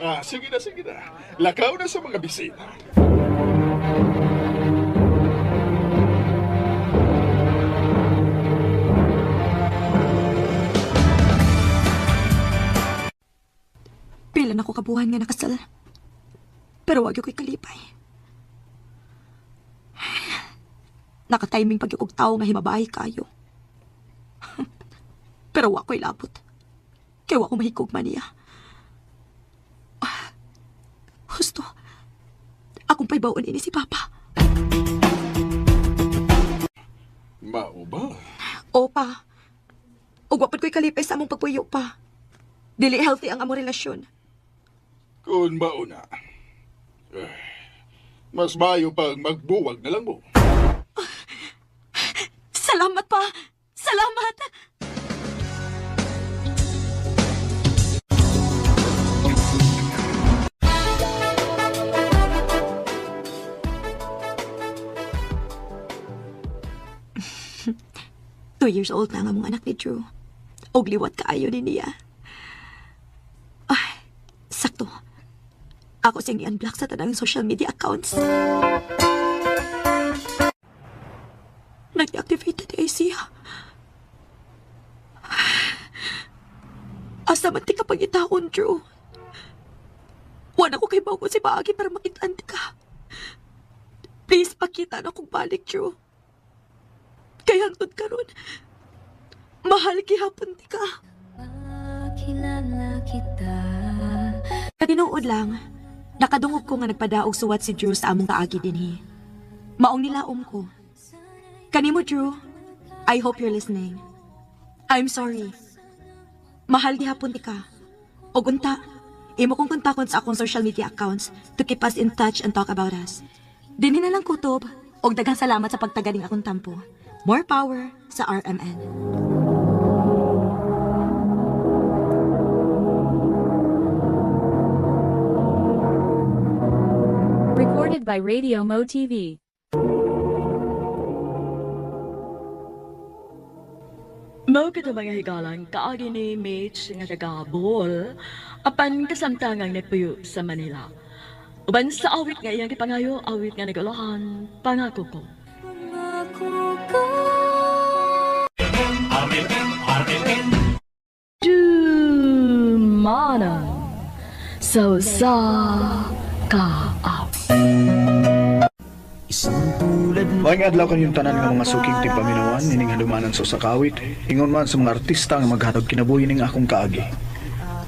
Ah, sige na, sige na. Lakaw na sa mga bisita. Pila na ko kabuhan nga nakasal. Pero wag ko'y kalipay. Nakatiming pag og tao nga himabahay kayo. Pero wa ko'y labot. Kay wa ko mahigugma niya. Ah, husto. Akong paybaon ini si Papa. Mao ba? Opa. Ug wa pud ko'y kalipay sa among pagpuyo pa. Dili healthy ang among relasyon. Kung mao na. Eh, mas maayo pang magbuwag na lang mo. Salamat pa! Salamat! 2 years old na ang among anak ni Drew. Og liwat kaayo ni niya. Ay, sakto. Ako siyang i-unblock sa tanang social media accounts. Nag-deactivate na siya. Asa man ti ka pangitaon, Drew? Wala ko kay bago si paagi para makitaan ka. Please, pakita na kong balik, Drew. Kay hangtod karon, mahal gihapon ti ka. Katinuod lang, nakadungog ko nga nagpadaog suwat si Drew sa among kaagi dinhi. Maong nilaom ko. Kanimo, Drew, I hope you're listening. I'm sorry. Mahal gihapon ti ka. Og unta, imo kong kontakon sa akong social media accounts to keep us in touch and talk about us. Dinhi na lang kutob, og daghang salamat sa pagtagaling akong tampo. More power sa RMN. Recorded by Radio Mo TV. Mao kato mga higalang kaagi ni Mitch nga taga Bohol apan kasamtangang nagpuyo sa Manila. Uban sa awit nga iyang gipangayo, awit nga nagulahan, pangako ko. Dumanan sa usa ka Maayong adlaw kanyong tanan nga mga suking tigpaminawan ining halumanan sa usa ka awit. Ingon man sa mga artista nga maghatag kinabuhi ning akong kaagi.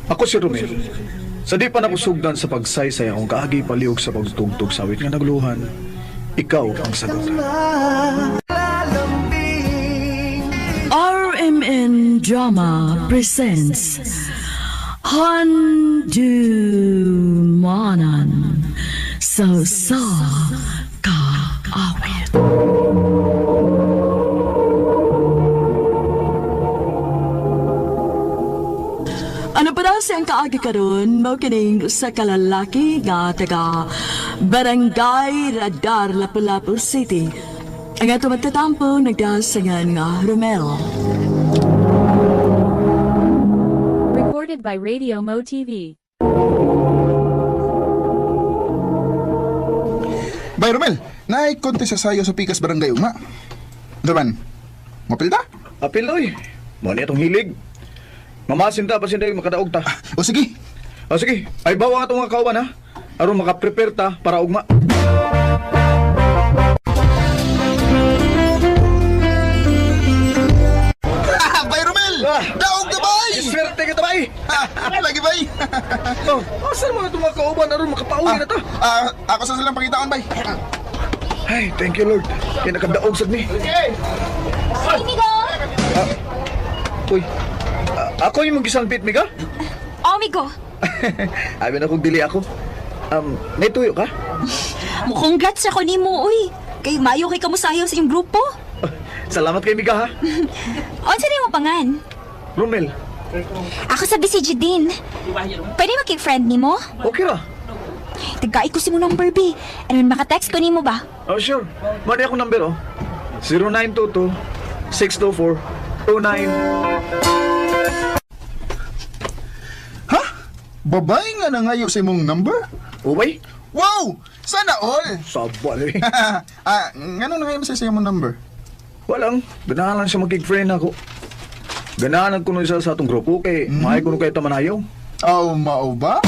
Ako si Romel. Sa di pa nakusugdan sa pagsaysay akong kaagi palihog sa pagtugtog sa awit nga nagluhan. Ikaw ang sagot. RMN Drama presents Handumanan sa usa ka awit. Ano pa daw siyang kaagi karon mao kining usa ka lalaki nga taga Barangay Radar, Lapu-Lapu City. Ang ato magtatampo nagdasangan nga Romel. Recorded by Radio Mo TV. Bay Romel, naay konti sa sayo sa Pikas Barangay Ugma. Daman, mapilta? Apil oy. Mo ni atong hilig. Mamasin ta basin dahil makadaog ta. O sige. O sige, ay bawa nga atong mga kauban ha. Aron maka-prepare ta para ugma. Bay Romel! Daog na bay! Swerte ka ta bay. Lagi bay! Oh, asan mga itong mga kauban aron makapauwi na ta? Ako sa silang pangitaon bay. Ay, thank you Lord. Kay nakadaog sad ni. Hi, Migo! Uy. Ako yung magisanpit miga? Oh, Migo. Abi na kong dili ako. May tuyo ka? Congrats ako nimo, uy. Kay mayo kay kamusayaw sa iyong grupo. Salamat kay Miga ha. Unsa nimo pangan? Romel, Ako sa BCG din. Pwede makig-friend nimo? okay ra. Tagay ko si mo number B. Ano maka-text ko nimo ba? Oh, sure. Mali akong number, oh. 0922 624 29. Ha? Babae nga nangayo sa imong number? Ubay? Wow! Sana all! Sabal eh. Ngano nangayo sa imong number? Walang. Ganahan lang siya magkig-friend ako. Ganahan ko nun isa sa atong grupo kay mahay ko nun kayo tamanayaw. Oh, mao ba?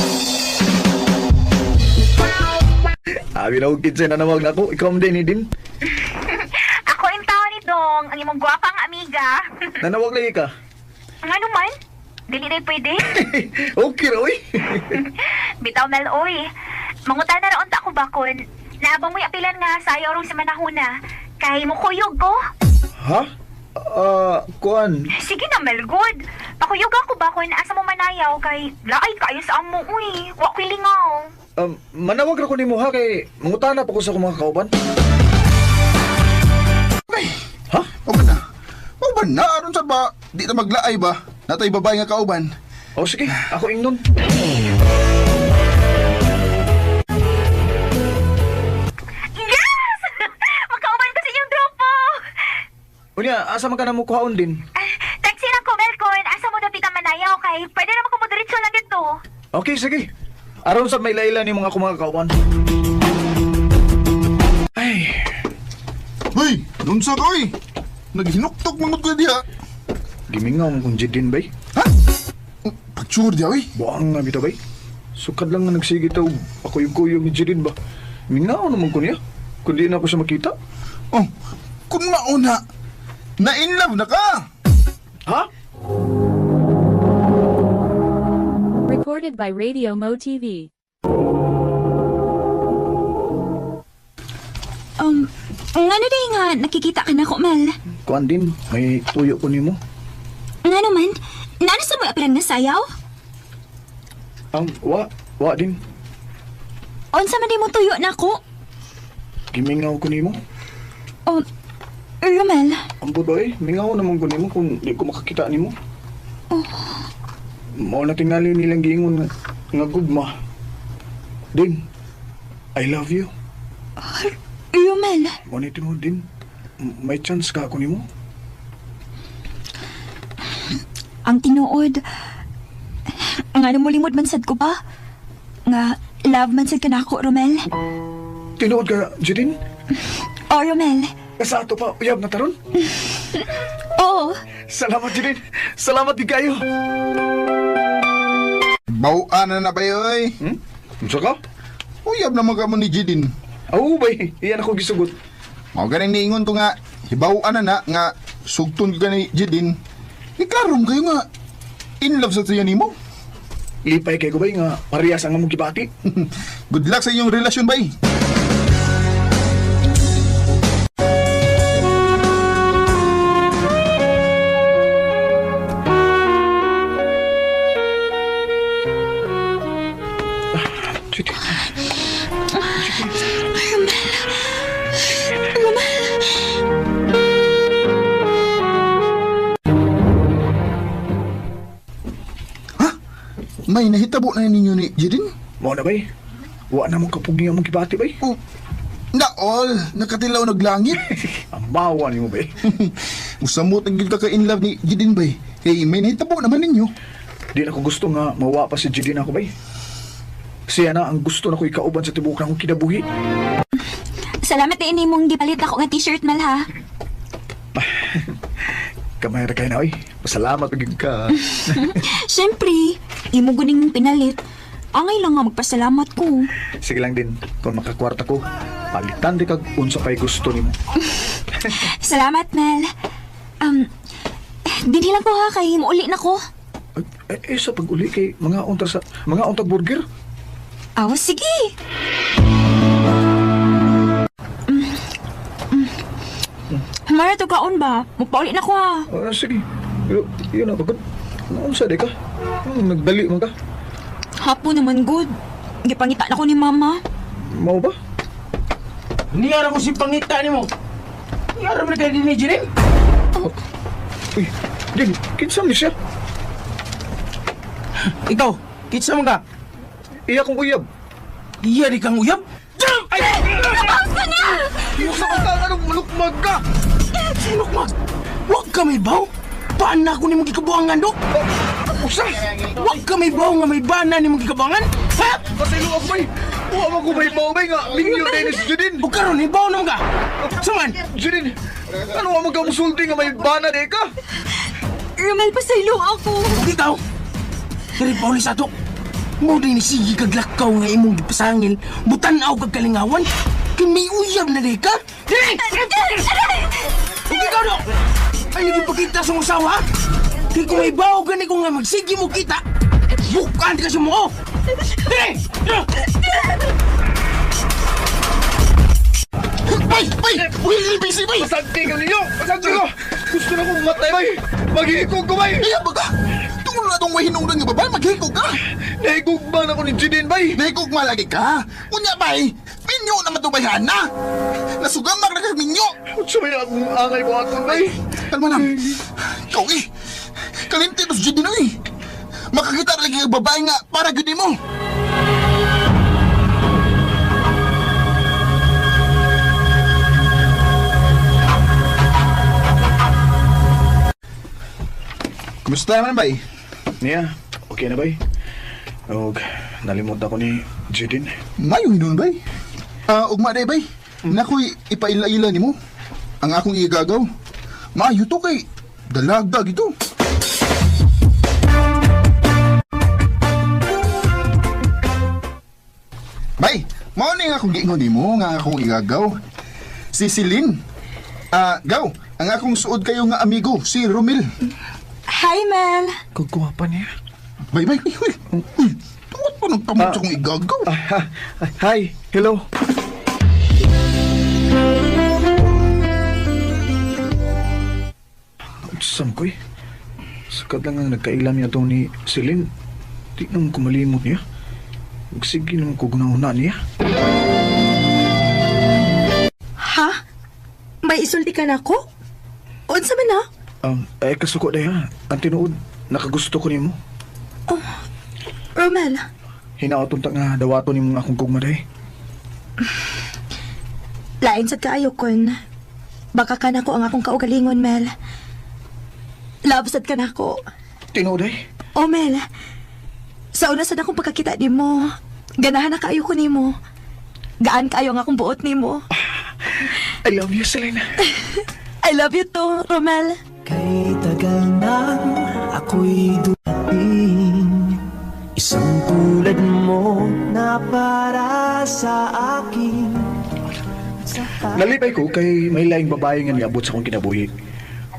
Abi na og kitse na nawag na ako. Ikaw din ni din. Ako yung tao ni Dong, ang imong gwapang amiga. Nanawag lagi ka. Ngano man? Dili day pwede. Okay ra oy. Bitaw Mel, oy. Mangutan na raon ta ako bakon. Naabang mo'y apilan nga sayo rong sa manahuna. Kay mo kuyog ko. Ha? Kuan. Sige na, Mel, good. Pakuyog ako bakon asa mo manayaw kay laay kayo sa amo, uy. Wa ko'y lingaw. Manawag ra ko nimo ha kay mangutana pa ko sa akong mga kauban. Ay, Ha? o ba na? O ba na? Aron sa ba? Di ta maglaay ba? Natay babae nga kauban. O sige, ako ingnon. Yes! Makauban ko sa inyong grupo. Unya, asa man ka na mo kuhaon din? Taxi na ko, Melcon. Asa mo Okay, sige. Aron sa may laila ni mga akong mga kauban. Ay, Hoy, nunsa ka oy. Naghinuktok man ko diha. Gimingaw mo kung Jidin bay. Ha? Pagtsur diha oy. Buang nga bitaw bay. Sukad lang nga nagsige taw. Ako yung kuyog ni Jidin ba. Mingaw naman ko niya. Kundi na ako siya makita. Oh, kun mauna, na in love na ka. Ha? Recorded by Radio Mo TV. Ngano day nga nakikita ka na ko, Mel? Kuan din, may tuyo ko nimo. Ngano man? Naano sa mo apilan nga sayaw? Wa din. Unsa man di mo tuyo na ako? Gimingaw ko nimo. Oh, Romel. Ambot ba eh, mingaw naman ko nimo kung di ko makakita nimo. Oh. Mao na tingali nilang giingon nga gugma. Din, I love you. Romel. Mao ni tinuod din. May chance ka ako nimo. Ang tinuod. Nga mo limod man sad ko ba? Nga love man sad ka na ako, Romel. Tinuod ka, Jadine? Oh, Romel. Sa ato pa, uyab na taron? Oo. Salamat, Jadine. Salamat di kayo. Bawaan na na ba yoy? Unsa ka? Uyab na mga mo ni Jidin. Oo, bay. Iyan ako gisugot. Mao ganing niingon ko nga, hibawaan na na nga sugton ko ni Jidin. Iklarom kayo nga in love sa siya nimo. Lipay kay ko bay nga parehas ang among gibati. Good luck sa inyong relasyon bay. May nahitabo na ninyo ni Jidin? Mao na bay. Wa na mong kapugi ang mong gibati bay. Oh, na all, nakatilaw naglangit. Amawa nimo bay. Usamot ang gid ka ka in love ni Jidin bay. Hey, may nahitabo naman ninyo. Di na ko gusto nga mawa pa si Jidin ako bay. Siya na ang gusto na ko ikauban sa tibuok na akong kinabuhi. Salamat na ini mong gipalit ako nga t-shirt, Mel, ha? Kamay ra kay na oy. Pasalamat gyud ka. Siyempre, imo guning pinalit. Angay lang nga magpasalamat ko. Sige lang din, kung makakwarta ko, palitan di kag unsa pay gusto nimo. Salamat, Mel. Dinhi lang ko ha, kay muuli na ko. Ay, sa pag-uli kay mga unta sa mga untag burger. Aw, sige. Mara to kaon ba? Magpauli na ko ha. Sige. Yun na, pagod. Unsa di ka? Nagdali man ka. Hapon naman, good. Gipangita na ko ni Mama. Mao ba? Niyara ko si pangita nimo. Niyara mo na kayo din ni Jerin? Oh. Uy, Din, kinsa man siya? Ikaw, kinsa man ka? Iya kong uyab. Iya di kang uyab? Ay! Nabang ka na! Sa ka, anong malukmag ka? Sinukmag? Huwag ka may baw! Bana ko ni mong gikabuangan, do! Usa! Huwag ka may baw nga may bana ni mong gikabuangan! Ha? Pasilo ako, bay! Huwag mo ko may baw, bay nga! Mingyo na si Judin! O karon, ibaw naman ka! Saman! Judin! Ano ang magkamusulti nga may bana di ka? Romel, pasaylo ako! Ikaw! Diri pa sa ato! Mo din ni sige kag lakaw nga imong gipasangil, butan-aw kag kalingawan, kay may uyab na di ka! Diri! Ug ikaw do! Ay nagipakita sa usawa? Kay kung may bawo gani ko nga magsige mo kita, bukan ka sa mo! Diri! Bay! Bay! Uy, busy, bay! Pasagti ka ninyo! Pasagti ko! Gusto na kong matay, bay! Maghihikog ko, bay! Kaya baga! Tungod na itong wahinong nga babay, maghikog ka! Nahigugma na ko ni Jidin, bay! Nahigugma lagi ka! Unya, bay! Minyo naman ito, bay, hana! Nasugamak na ka minyo! Unsa may akong angay mo aton, bay? Kalma lang! Ikaw, eh! Kalimti to si Jidin, eh! Makakita na lagi ang babae nga para gud mo! Kumusta naman, bay? Niya, okay na, bay? Og nalimot ako ni Jidin. Mayo hinun bay. Ugma day bay. Nakoy ipaila-ila nimo. Ang akong igagaw. Maayo to kay dalagdag ito. Bay, mao ni nga akong giingon nimo nga akong igagaw. Si Celine. Gaw, ang akong suod kayo nga amigo, si Romil. Hi, Mel. Kagkuha pa niya. Bay, bay, uy, uy. Tungod pa nagtamot sa akong igagaw. Hi, hello. Sam ko eh. Sakat lang ang nagkailam niya itong ni Celine. Di naman ko malimot niya. Sige naman ko gunahuna niya. Ha? May isulti ka na ako? Unsa man na? Kasuko na yan. Ang tinuod, nakagusto ko nimo. Oh, Romel. Hinaot unta nga dawaton nimo nga akong gugma day. Lain sad kaayo kon. Baka ka nako ang akong kaugalingon, Mel. Love sad ka nako. Tinuod ay? Oh, Mel. Sa una sad akong pagkakita nimo, ganahan na kaayo ko nimo. Gaan kaayo ang akong buot nimo. I love you, Selena. I love you too, Romel. Kay tagal nang ako'y dumating, isang tulad mo na para sa akin. Nalipay ko kay may laing babae nga niabot sa akong kinabuhi.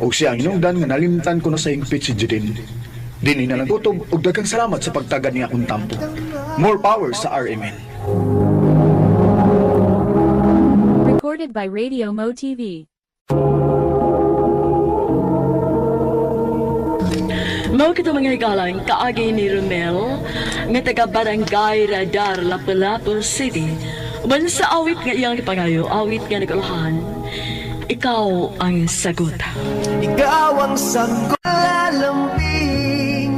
Og siya ang hinungdan nga nalimtan ko na sa hingpit si Jidin. Dini na lang kutob og daghang salamat sa pagtagad niya akong tampo. More power sa RMN. Recorded by Radio Mo TV. Mao kita mga higalang kaagi ni Romel nga taga Barangay Radar, Lapu-Lapu City. Uban sa awit nga iyang gipangayo, awit nga naguluhan. Ikaw ang sagot. Ikaw ang sagot, lalambing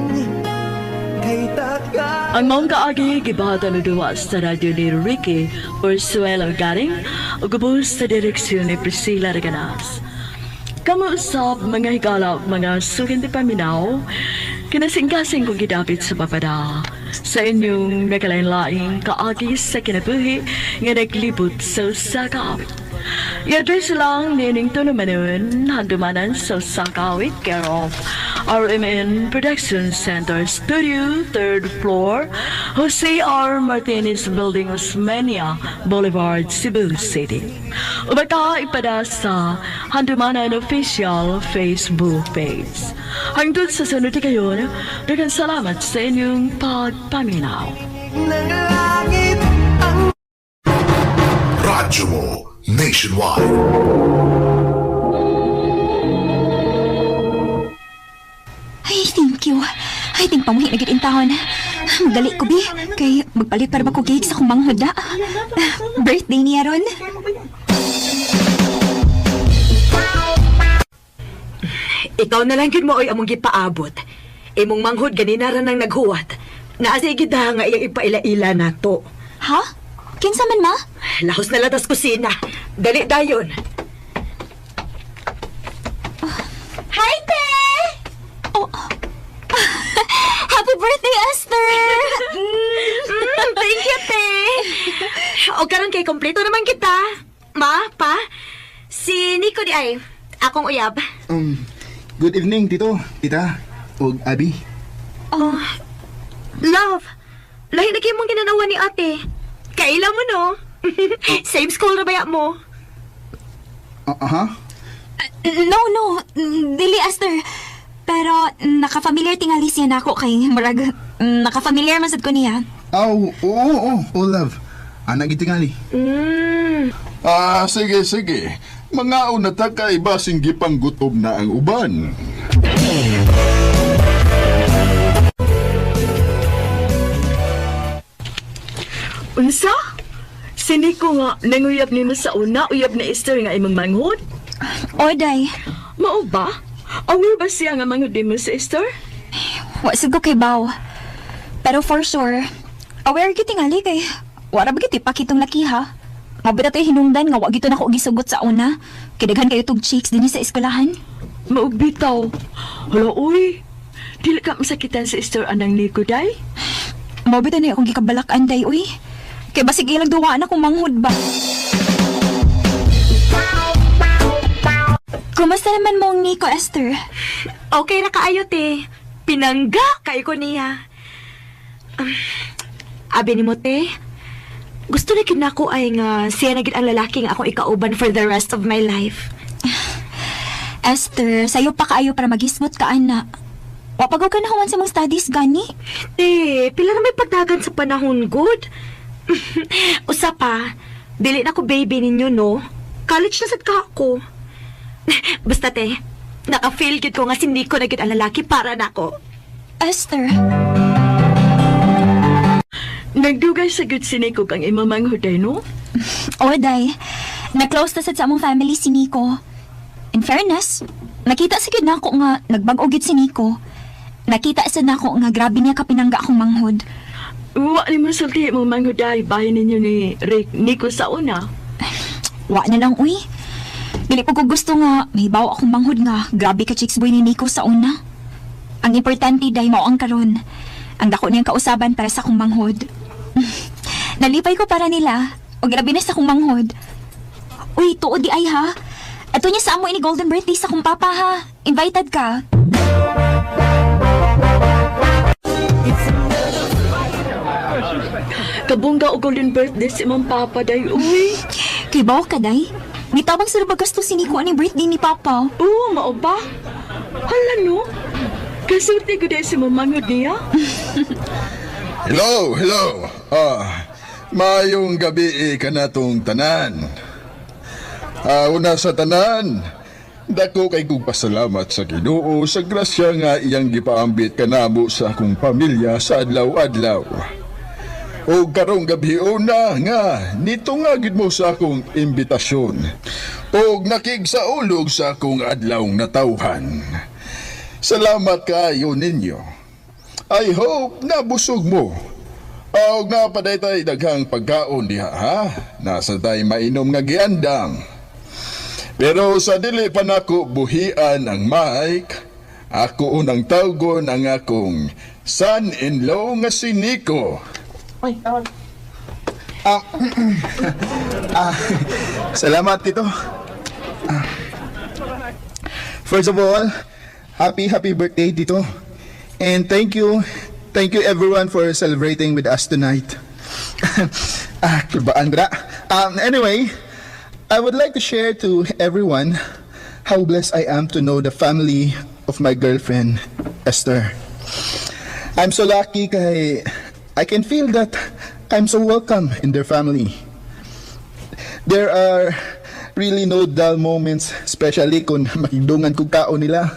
kay tagal. Ang maong kaagi gibata no duwa sa radyo ni Ricky Orsuelo Garing ug ubos sa direksyon ni Priscilla Reganas. Kamo usab mga higala, mga sukin di paminaw, kinasingkasing kong gidapit sa papada sa inyong nagkalain-laing kaagi sa kinabuhi nga naglibot sa usa ka awit. I-address lang nining Tunumanon, handumanan sa usa ka awit, care of RMN Production Center Studio, 3rd floor, Jose R. Martinez Building, Osmeña Boulevard, Cebu City. Ubaka ipada sa Handumanan Official Facebook page. Hangtod sa sunod kayo, daghang salamat sa inyong pagpaminaw. Ng langit ang Radyo mo Nationwide. Ay, thank you. Ay, ting pamuhi na gid intahon. Magdali ko, bi. Kay magpalit para ba ko cake sa akong manghud. Birthday niya ron. Ikaw na lang gyud mo oy among gipaabot. Imong manghud ganina ra nang naghuwat. Naa siya gid nga iyang ipaila-ila nato. Ha? Kinsa man ma? Lahos na latas kusina. Dali dayon. Hi, te! Oh. Happy birthday, Esther! Thank you, te. O karon kay kompleto naman kita. Ma, pa, si Nico di ay akong uyab. Good evening, Tito, Tita, ug Abi. Oh, love. Lahi na kay mong ginanawa ni ate. Kaila mo, no? Same school na baya mo? Aha. No. Dili, Esther. Pero naka-familiar tingali siya nako kay murag naka-familiar man sad ko niya. Aw, oo, oo, love. Anak gitingali. Sige, sige. Mga una ta kay basing gipanggutom na ang uban. Unsa? Si Nico nga nanguyab nimo sa una, uyab ni Esther nga imong manghud? Oday. Mao ba? Aware ba siya nga manghud nimo si Esther? Wa sad ko kay baw. Pero for sure, aware gyud tingali kay wara ba gyud ipakitong laki ha. Mabira tayo hinungdan nga wa gyud nako gisugot sa una. Kay daghan kayo tug chicks dinhi sa eskwelahan. Mao bitaw. Hala uy. Dili ka masakitan si Esther anang Nico day? Mao bitaw na akong gikabalak-an day uy. Kay basig ilang duwaan akong manghod ba. Kumusta naman mong Nico, Esther? Okay ra kaayo, te. Pinangga kay ko niya. Abi ni mo, te. Gusto na gid nako ay nga siya na gid ang lalaki nga akong ikauban for the rest of my life. Esther, sayo pa kaayo para magismot ka, ana. Wapagaw ka na human sa mong studies, gani. Te, pila na may pagdagan sa panahon, good. Usa pa, dili na ko baby ninyo, no? College na sad ka ako. Basta, te, naka-feel gid ko nga si Nico na gid ang lalaki para nako. Esther. Nagdugay sa gud si Nico kang imamanghuday, no? O, day. Na-close na sad sa among family si Nico. In fairness, nakita sa gid nako nga nagbag-o gid si Nico. Nakita sad nako nga grabe niya kapinangga akong manghod. Wa ni mo sulti mo manghuday bahin ninyo ni Rick Nico sa una. Wa na lang, uy. Dili po ko gusto nga mahibaw akong manghod nga grabe ka chicks boy ni Nico sa una. Ang importante day mao ang karon. Ang dako niyang kausaban para sa akong manghod. Nalipay ko para nila. O grabe na sa akong manghod. Uy, tuod di ay ha. Ato niya sa amo ini golden birthday sa akong papa ha. Invited ka. Kabungga o golden birthday si Ma'am Papa day, uy. Kay bawo ka day. Mitabang sa gasto si Nico aning birthday ni Papa. Oo, mao ba? Hala no. Kasulti ko day si Ma'am Manghod niya. Hello, hello. Maayong gabi kanatong tanan. Una sa tanan, dako kay kong pasalamat sa Ginoo sa grasya nga iyang gipaambit kanamo sa akong pamilya sa adlaw-adlaw. O karong gabi una nga nito nga gid mo sa akong imbitasyon. Og nakigsaulog sa akong adlaw natawhan. Salamat kaayo ninyo. I hope nabusog mo. Og napaday tay daghang pagkaon diha ha. Nasa tay mainom nga giandam. Pero sa dili pa nako buhian ang mic, ako unang tawgon ang akong son-in-law nga si Nico. Ay, salamat, Tito. First of all, happy birthday, Tito. And thank you everyone for celebrating with us tonight. Kibaan bra. Anyway, I would like to share to everyone how blessed I am to know the family of my girlfriend, Esther. I'm so lucky kay I can feel that I'm so welcome in their family. There are really no dull moments, especially kung makigdungan kong kao nila.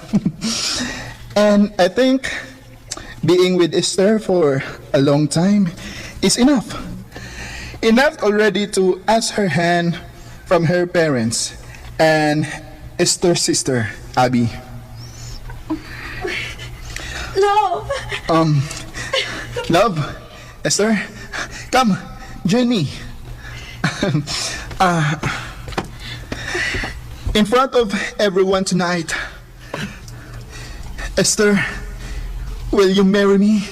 And I think being with Esther for a long time is enough. Enough already to ask her hand from her parents and Esther's sister, Abby. Love! Love, Esther, come, join me. In front of everyone tonight, Esther, will you marry me?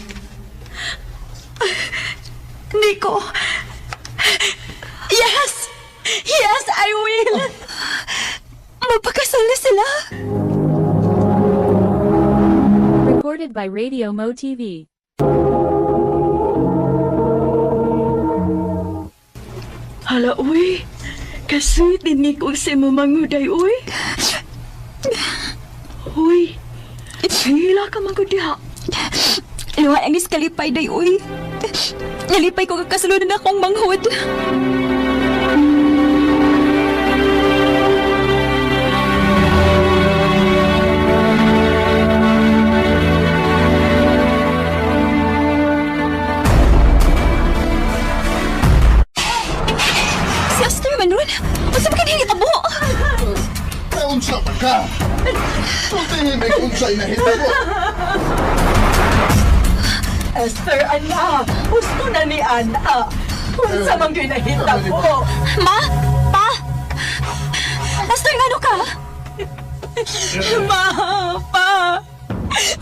Nico! Yes! Yes, I will! Magpakasal na sila! Recorded by Radio Mo TV. Hala, uy. Kasweet ni Nico si Mamanghuday, uy. Uy. Hila ka manggod diha. Luha ang iskalipay, day, uy. Nalipay ko kakasalunan akong manghod. Si Esther man ron. Unsa man kanhi nitabo? Unsa pa ka? Sultihin may unsay nahitabo. Esther, anak! Gusto na ni Ana! Unsa man gyud nahitabo? Ma! Pa! Esther, ngano ka? Ma! Pa!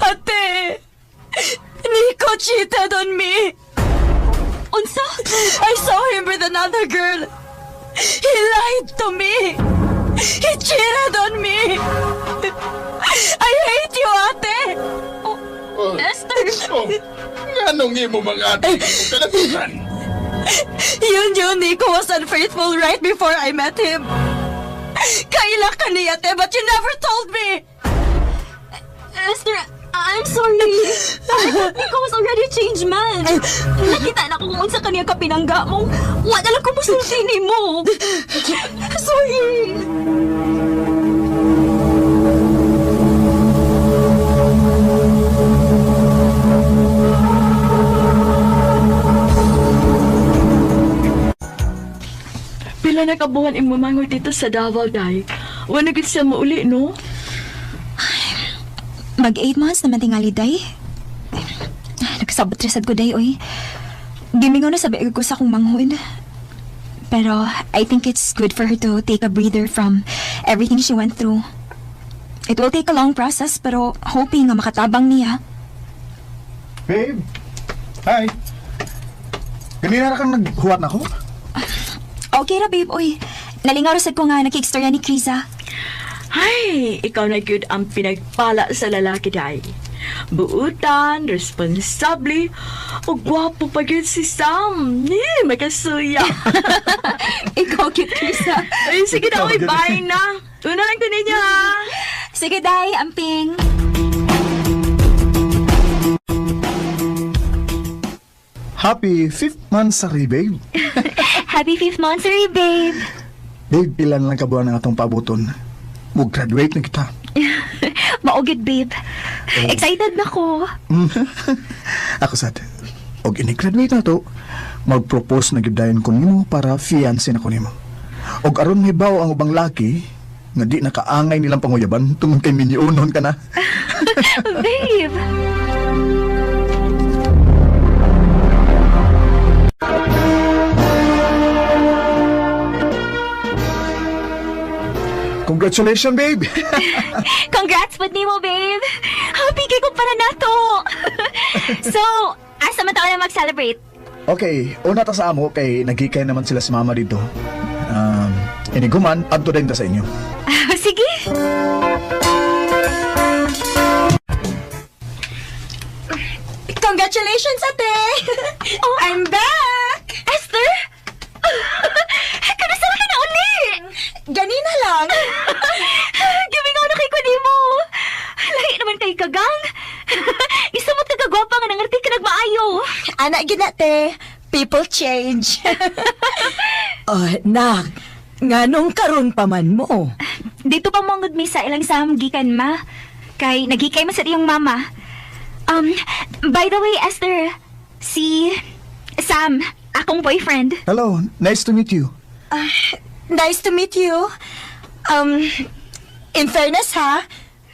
Ate! Nico cheated on me! another girl. He lied to me. He cheated on me. I hate you, ate. Oh, Esther! Oh, nganong imo mga ate kung kalagutan? You knew Nico was unfaithful right before I met him. Kaila ka niya, ate, but you never told me. Esther, I'm sorry. I thought Nico was already a changed man. Nakita na ko kung unsa kaniya kapinangga mo. Wala lang ko musulti nimo. Sorry. Pila na kabuhan imong mangoy dito sa Davao, day. Wala gid siya mauli, no? Mag 8 months naman tingali, day. Nagsabot resad ko, day, oy. Gimingaw na sabi ko sa akong manghod. Pero I think it's good for her to take a breather from everything she went through. It will take a long process, pero hoping nga makatabang niya. Babe! Hi! Ganina na kang naghuwat na ko? Okay ra, babe, oy. Nalingaw ra sad ko nga nakikstorya ni Krisa. Ay, ikaw na gyud ang pinagpala sa lalaki, day. Buutan, responsable, o gwapo pa gyud si Sam. Ni, makasuya. Ikaw, cute, Krisa. Ay, sige na, oy, bye na. Una lang ko ninyo, ha. Sige, day, amping. Happy 5th monthsary, babe. Happy 5th monthsary, babe. Babe, pila na lang kabuan ang atong pabuton. Mag-graduate na kita. Maugid, babe. Excited na ko. Ako sad. Og ini-graduate na to, mag-propose na gyud dayon ko nimo para fiancé na ko nimo. Og aron mibaw ang ubang laki nga di nakaangay nilang panguyaban tungod kay minyonon ka na. Babe! Congratulations, babe! Congrats pud nimo, babe. Happy kay ko para nato. So, asa man ta na mag-celebrate? Okay, una ta sa amo kay nagikay naman sila si mama dito. Iniguman, adto din ta sa inyo. Sige. Congratulations, ate! Oh. I'm back! Esther? Kanusa ka na uli? Ganina lang. Gimingaw na kay ko nimo. Lahi naman kay kagang. Isa mo kagwapa nga nangarti ka nagmaayo. Ana gid na, te. People change. Oh, nak. Nganong karon pa man mo? Dito pa mo mi sa ilang Sam gikan ma. Kay nagikay man sa iyong mama. By the way, Esther, si Sam, akong boyfriend. Hello, nice to meet you. Nice to meet you. In fairness ha,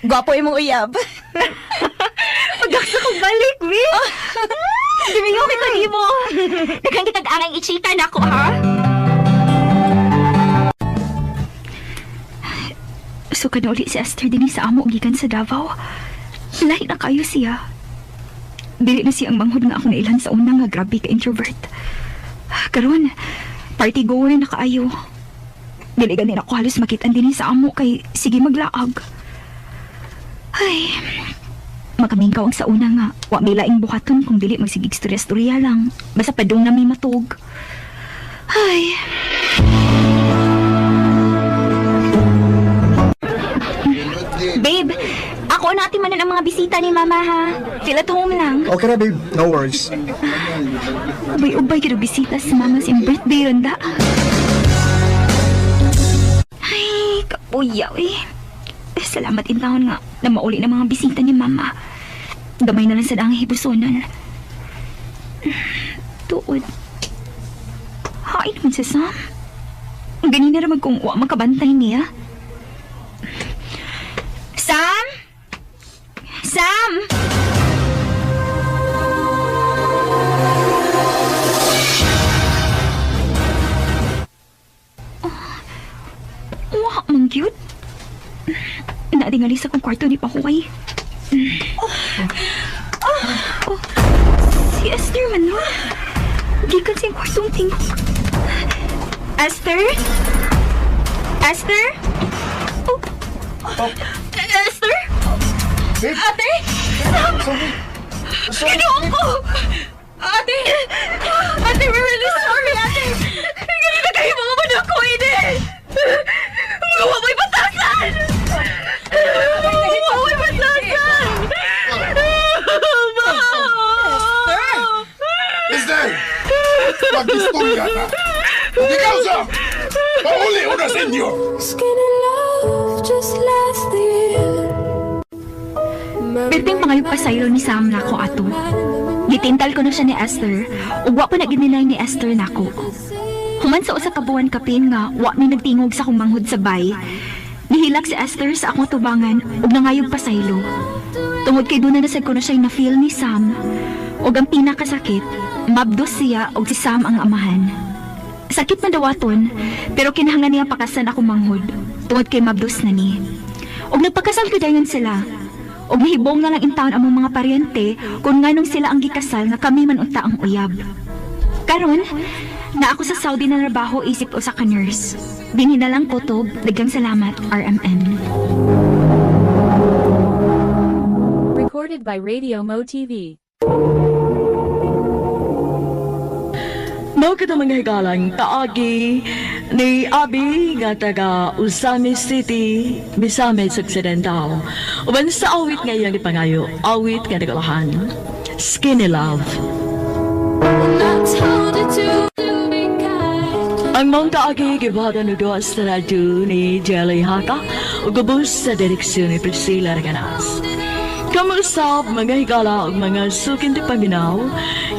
gwapo imong uyab. Pagkaksa kong balik, mi. Gimingaw kay ko nimo. Daghang kitag angay ichika na ako, ha? So ka na uli si Esther dinhi sa amo gikan sa Davao. Lahi na kayo siya. Dili na siya ang manghod nga akong nailhan sa una nga grabe ka introvert. Karon, party goer na kaayo. Dili gani ako halos makit-an dinhi sa amo kay sige maglaag. Ay, makamingkaw ang sa una nga wa may laing buhaton kung dili magsigig storya-storya lang. Basta padung na may matug. Ay. Babe, ako na ati manan ang mga bisita ni Mama ha. Feel at home lang. Okay na, babe. No worries. Ubay-ubay kiro bisita sa mama sa iyang birthday ronda. Ay, kapuyaw eh. Salamat in taon nga na mauli na mga bisita ni Mama. Gamay na lang sa daang hibusonan. Tuod. Hain naman si Sam. Ganina ramag kung wa makabantay niya. Sam? Sam! Oh, wa man cute. Naadingali sa kong kwarto ni Pahuway. Oh, si Esther man no. Gikan sa kwartong tingog. Esther? Esther? Oh. Esther? Ate? Sam! Ginoo ko! Ate! Ate, we're really sorry, ate! Ganito kayo mga manako, ini! Mga wamoy batasan! Wamoy batasan! Ma! Esther! Mag-istorya na! Ug ikaw, Sam! Pauli una sa inyo! Skinny love just last year. Perting pangayog pasaylo ni Sam nako ato. Gitintal ko na siya ni Esther, ug wa pa na gininay ni Esther nako. Human sa usa ka buwan kapin nga wa mi nagtingog sa akong manghod sa bay. Nihilak si Esther sa akong tubangan ug nangayog pasaylo. Tungod kay duna na sad ko na siya na-feel ni Sam. Ug ang pinakasakit, mabdos siya og si Sam ang amahan. Sakit man dawaton, pero kinahanglan niya pakasan akong manghod tungod kay mabdos na ni. Ug nagpakasal ko dayon sila. Ug nahibong na lang intawon among mga paryente kung nganong sila ang gikasal nga kami man unta ang uyab. Karon, na ako sa Saudi na trabaho isip usa ka nurse. Dinhi na lang kutob, daghang salamat, RMN. Recorded by Radio Mo TV. Mao kita mga higalang kaagi ni Abi nga taga Ozamiz City, Misamis Occidental. Uban sa awit nga iyang gipangayo, awit nga nagulahan. Skinny Love. And I told you to be kind. Ang mong kaagi gibuhatan og duha sa radyo ni Jelly Haka ug ubos sa direksyon ni Priscilla Reganas. Kamusap mga higala ug mga sukin di paminaw,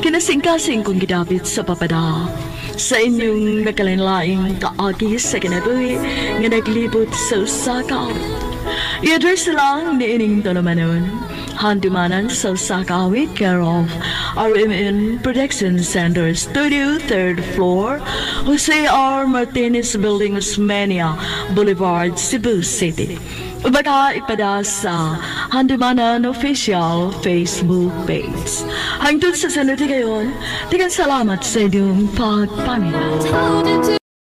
kinasingkasing kong gidapit sa papada. Sa inyong nakalinlaing kaagi sa kinabuhi nga naglibot sa usa ka awit. I-address lang ni ining tulumanon. Handumanan sa usa ka awit, care of RMN Production Center Studio, 3rd floor, Jose R. Martinez Building, Osmeña Boulevard, Cebu City. Baka ipada sa Handumanan Official Facebook page. Hangtod sa sunod kayon, daghang salamat sa inyong pagpaminaw. Told you to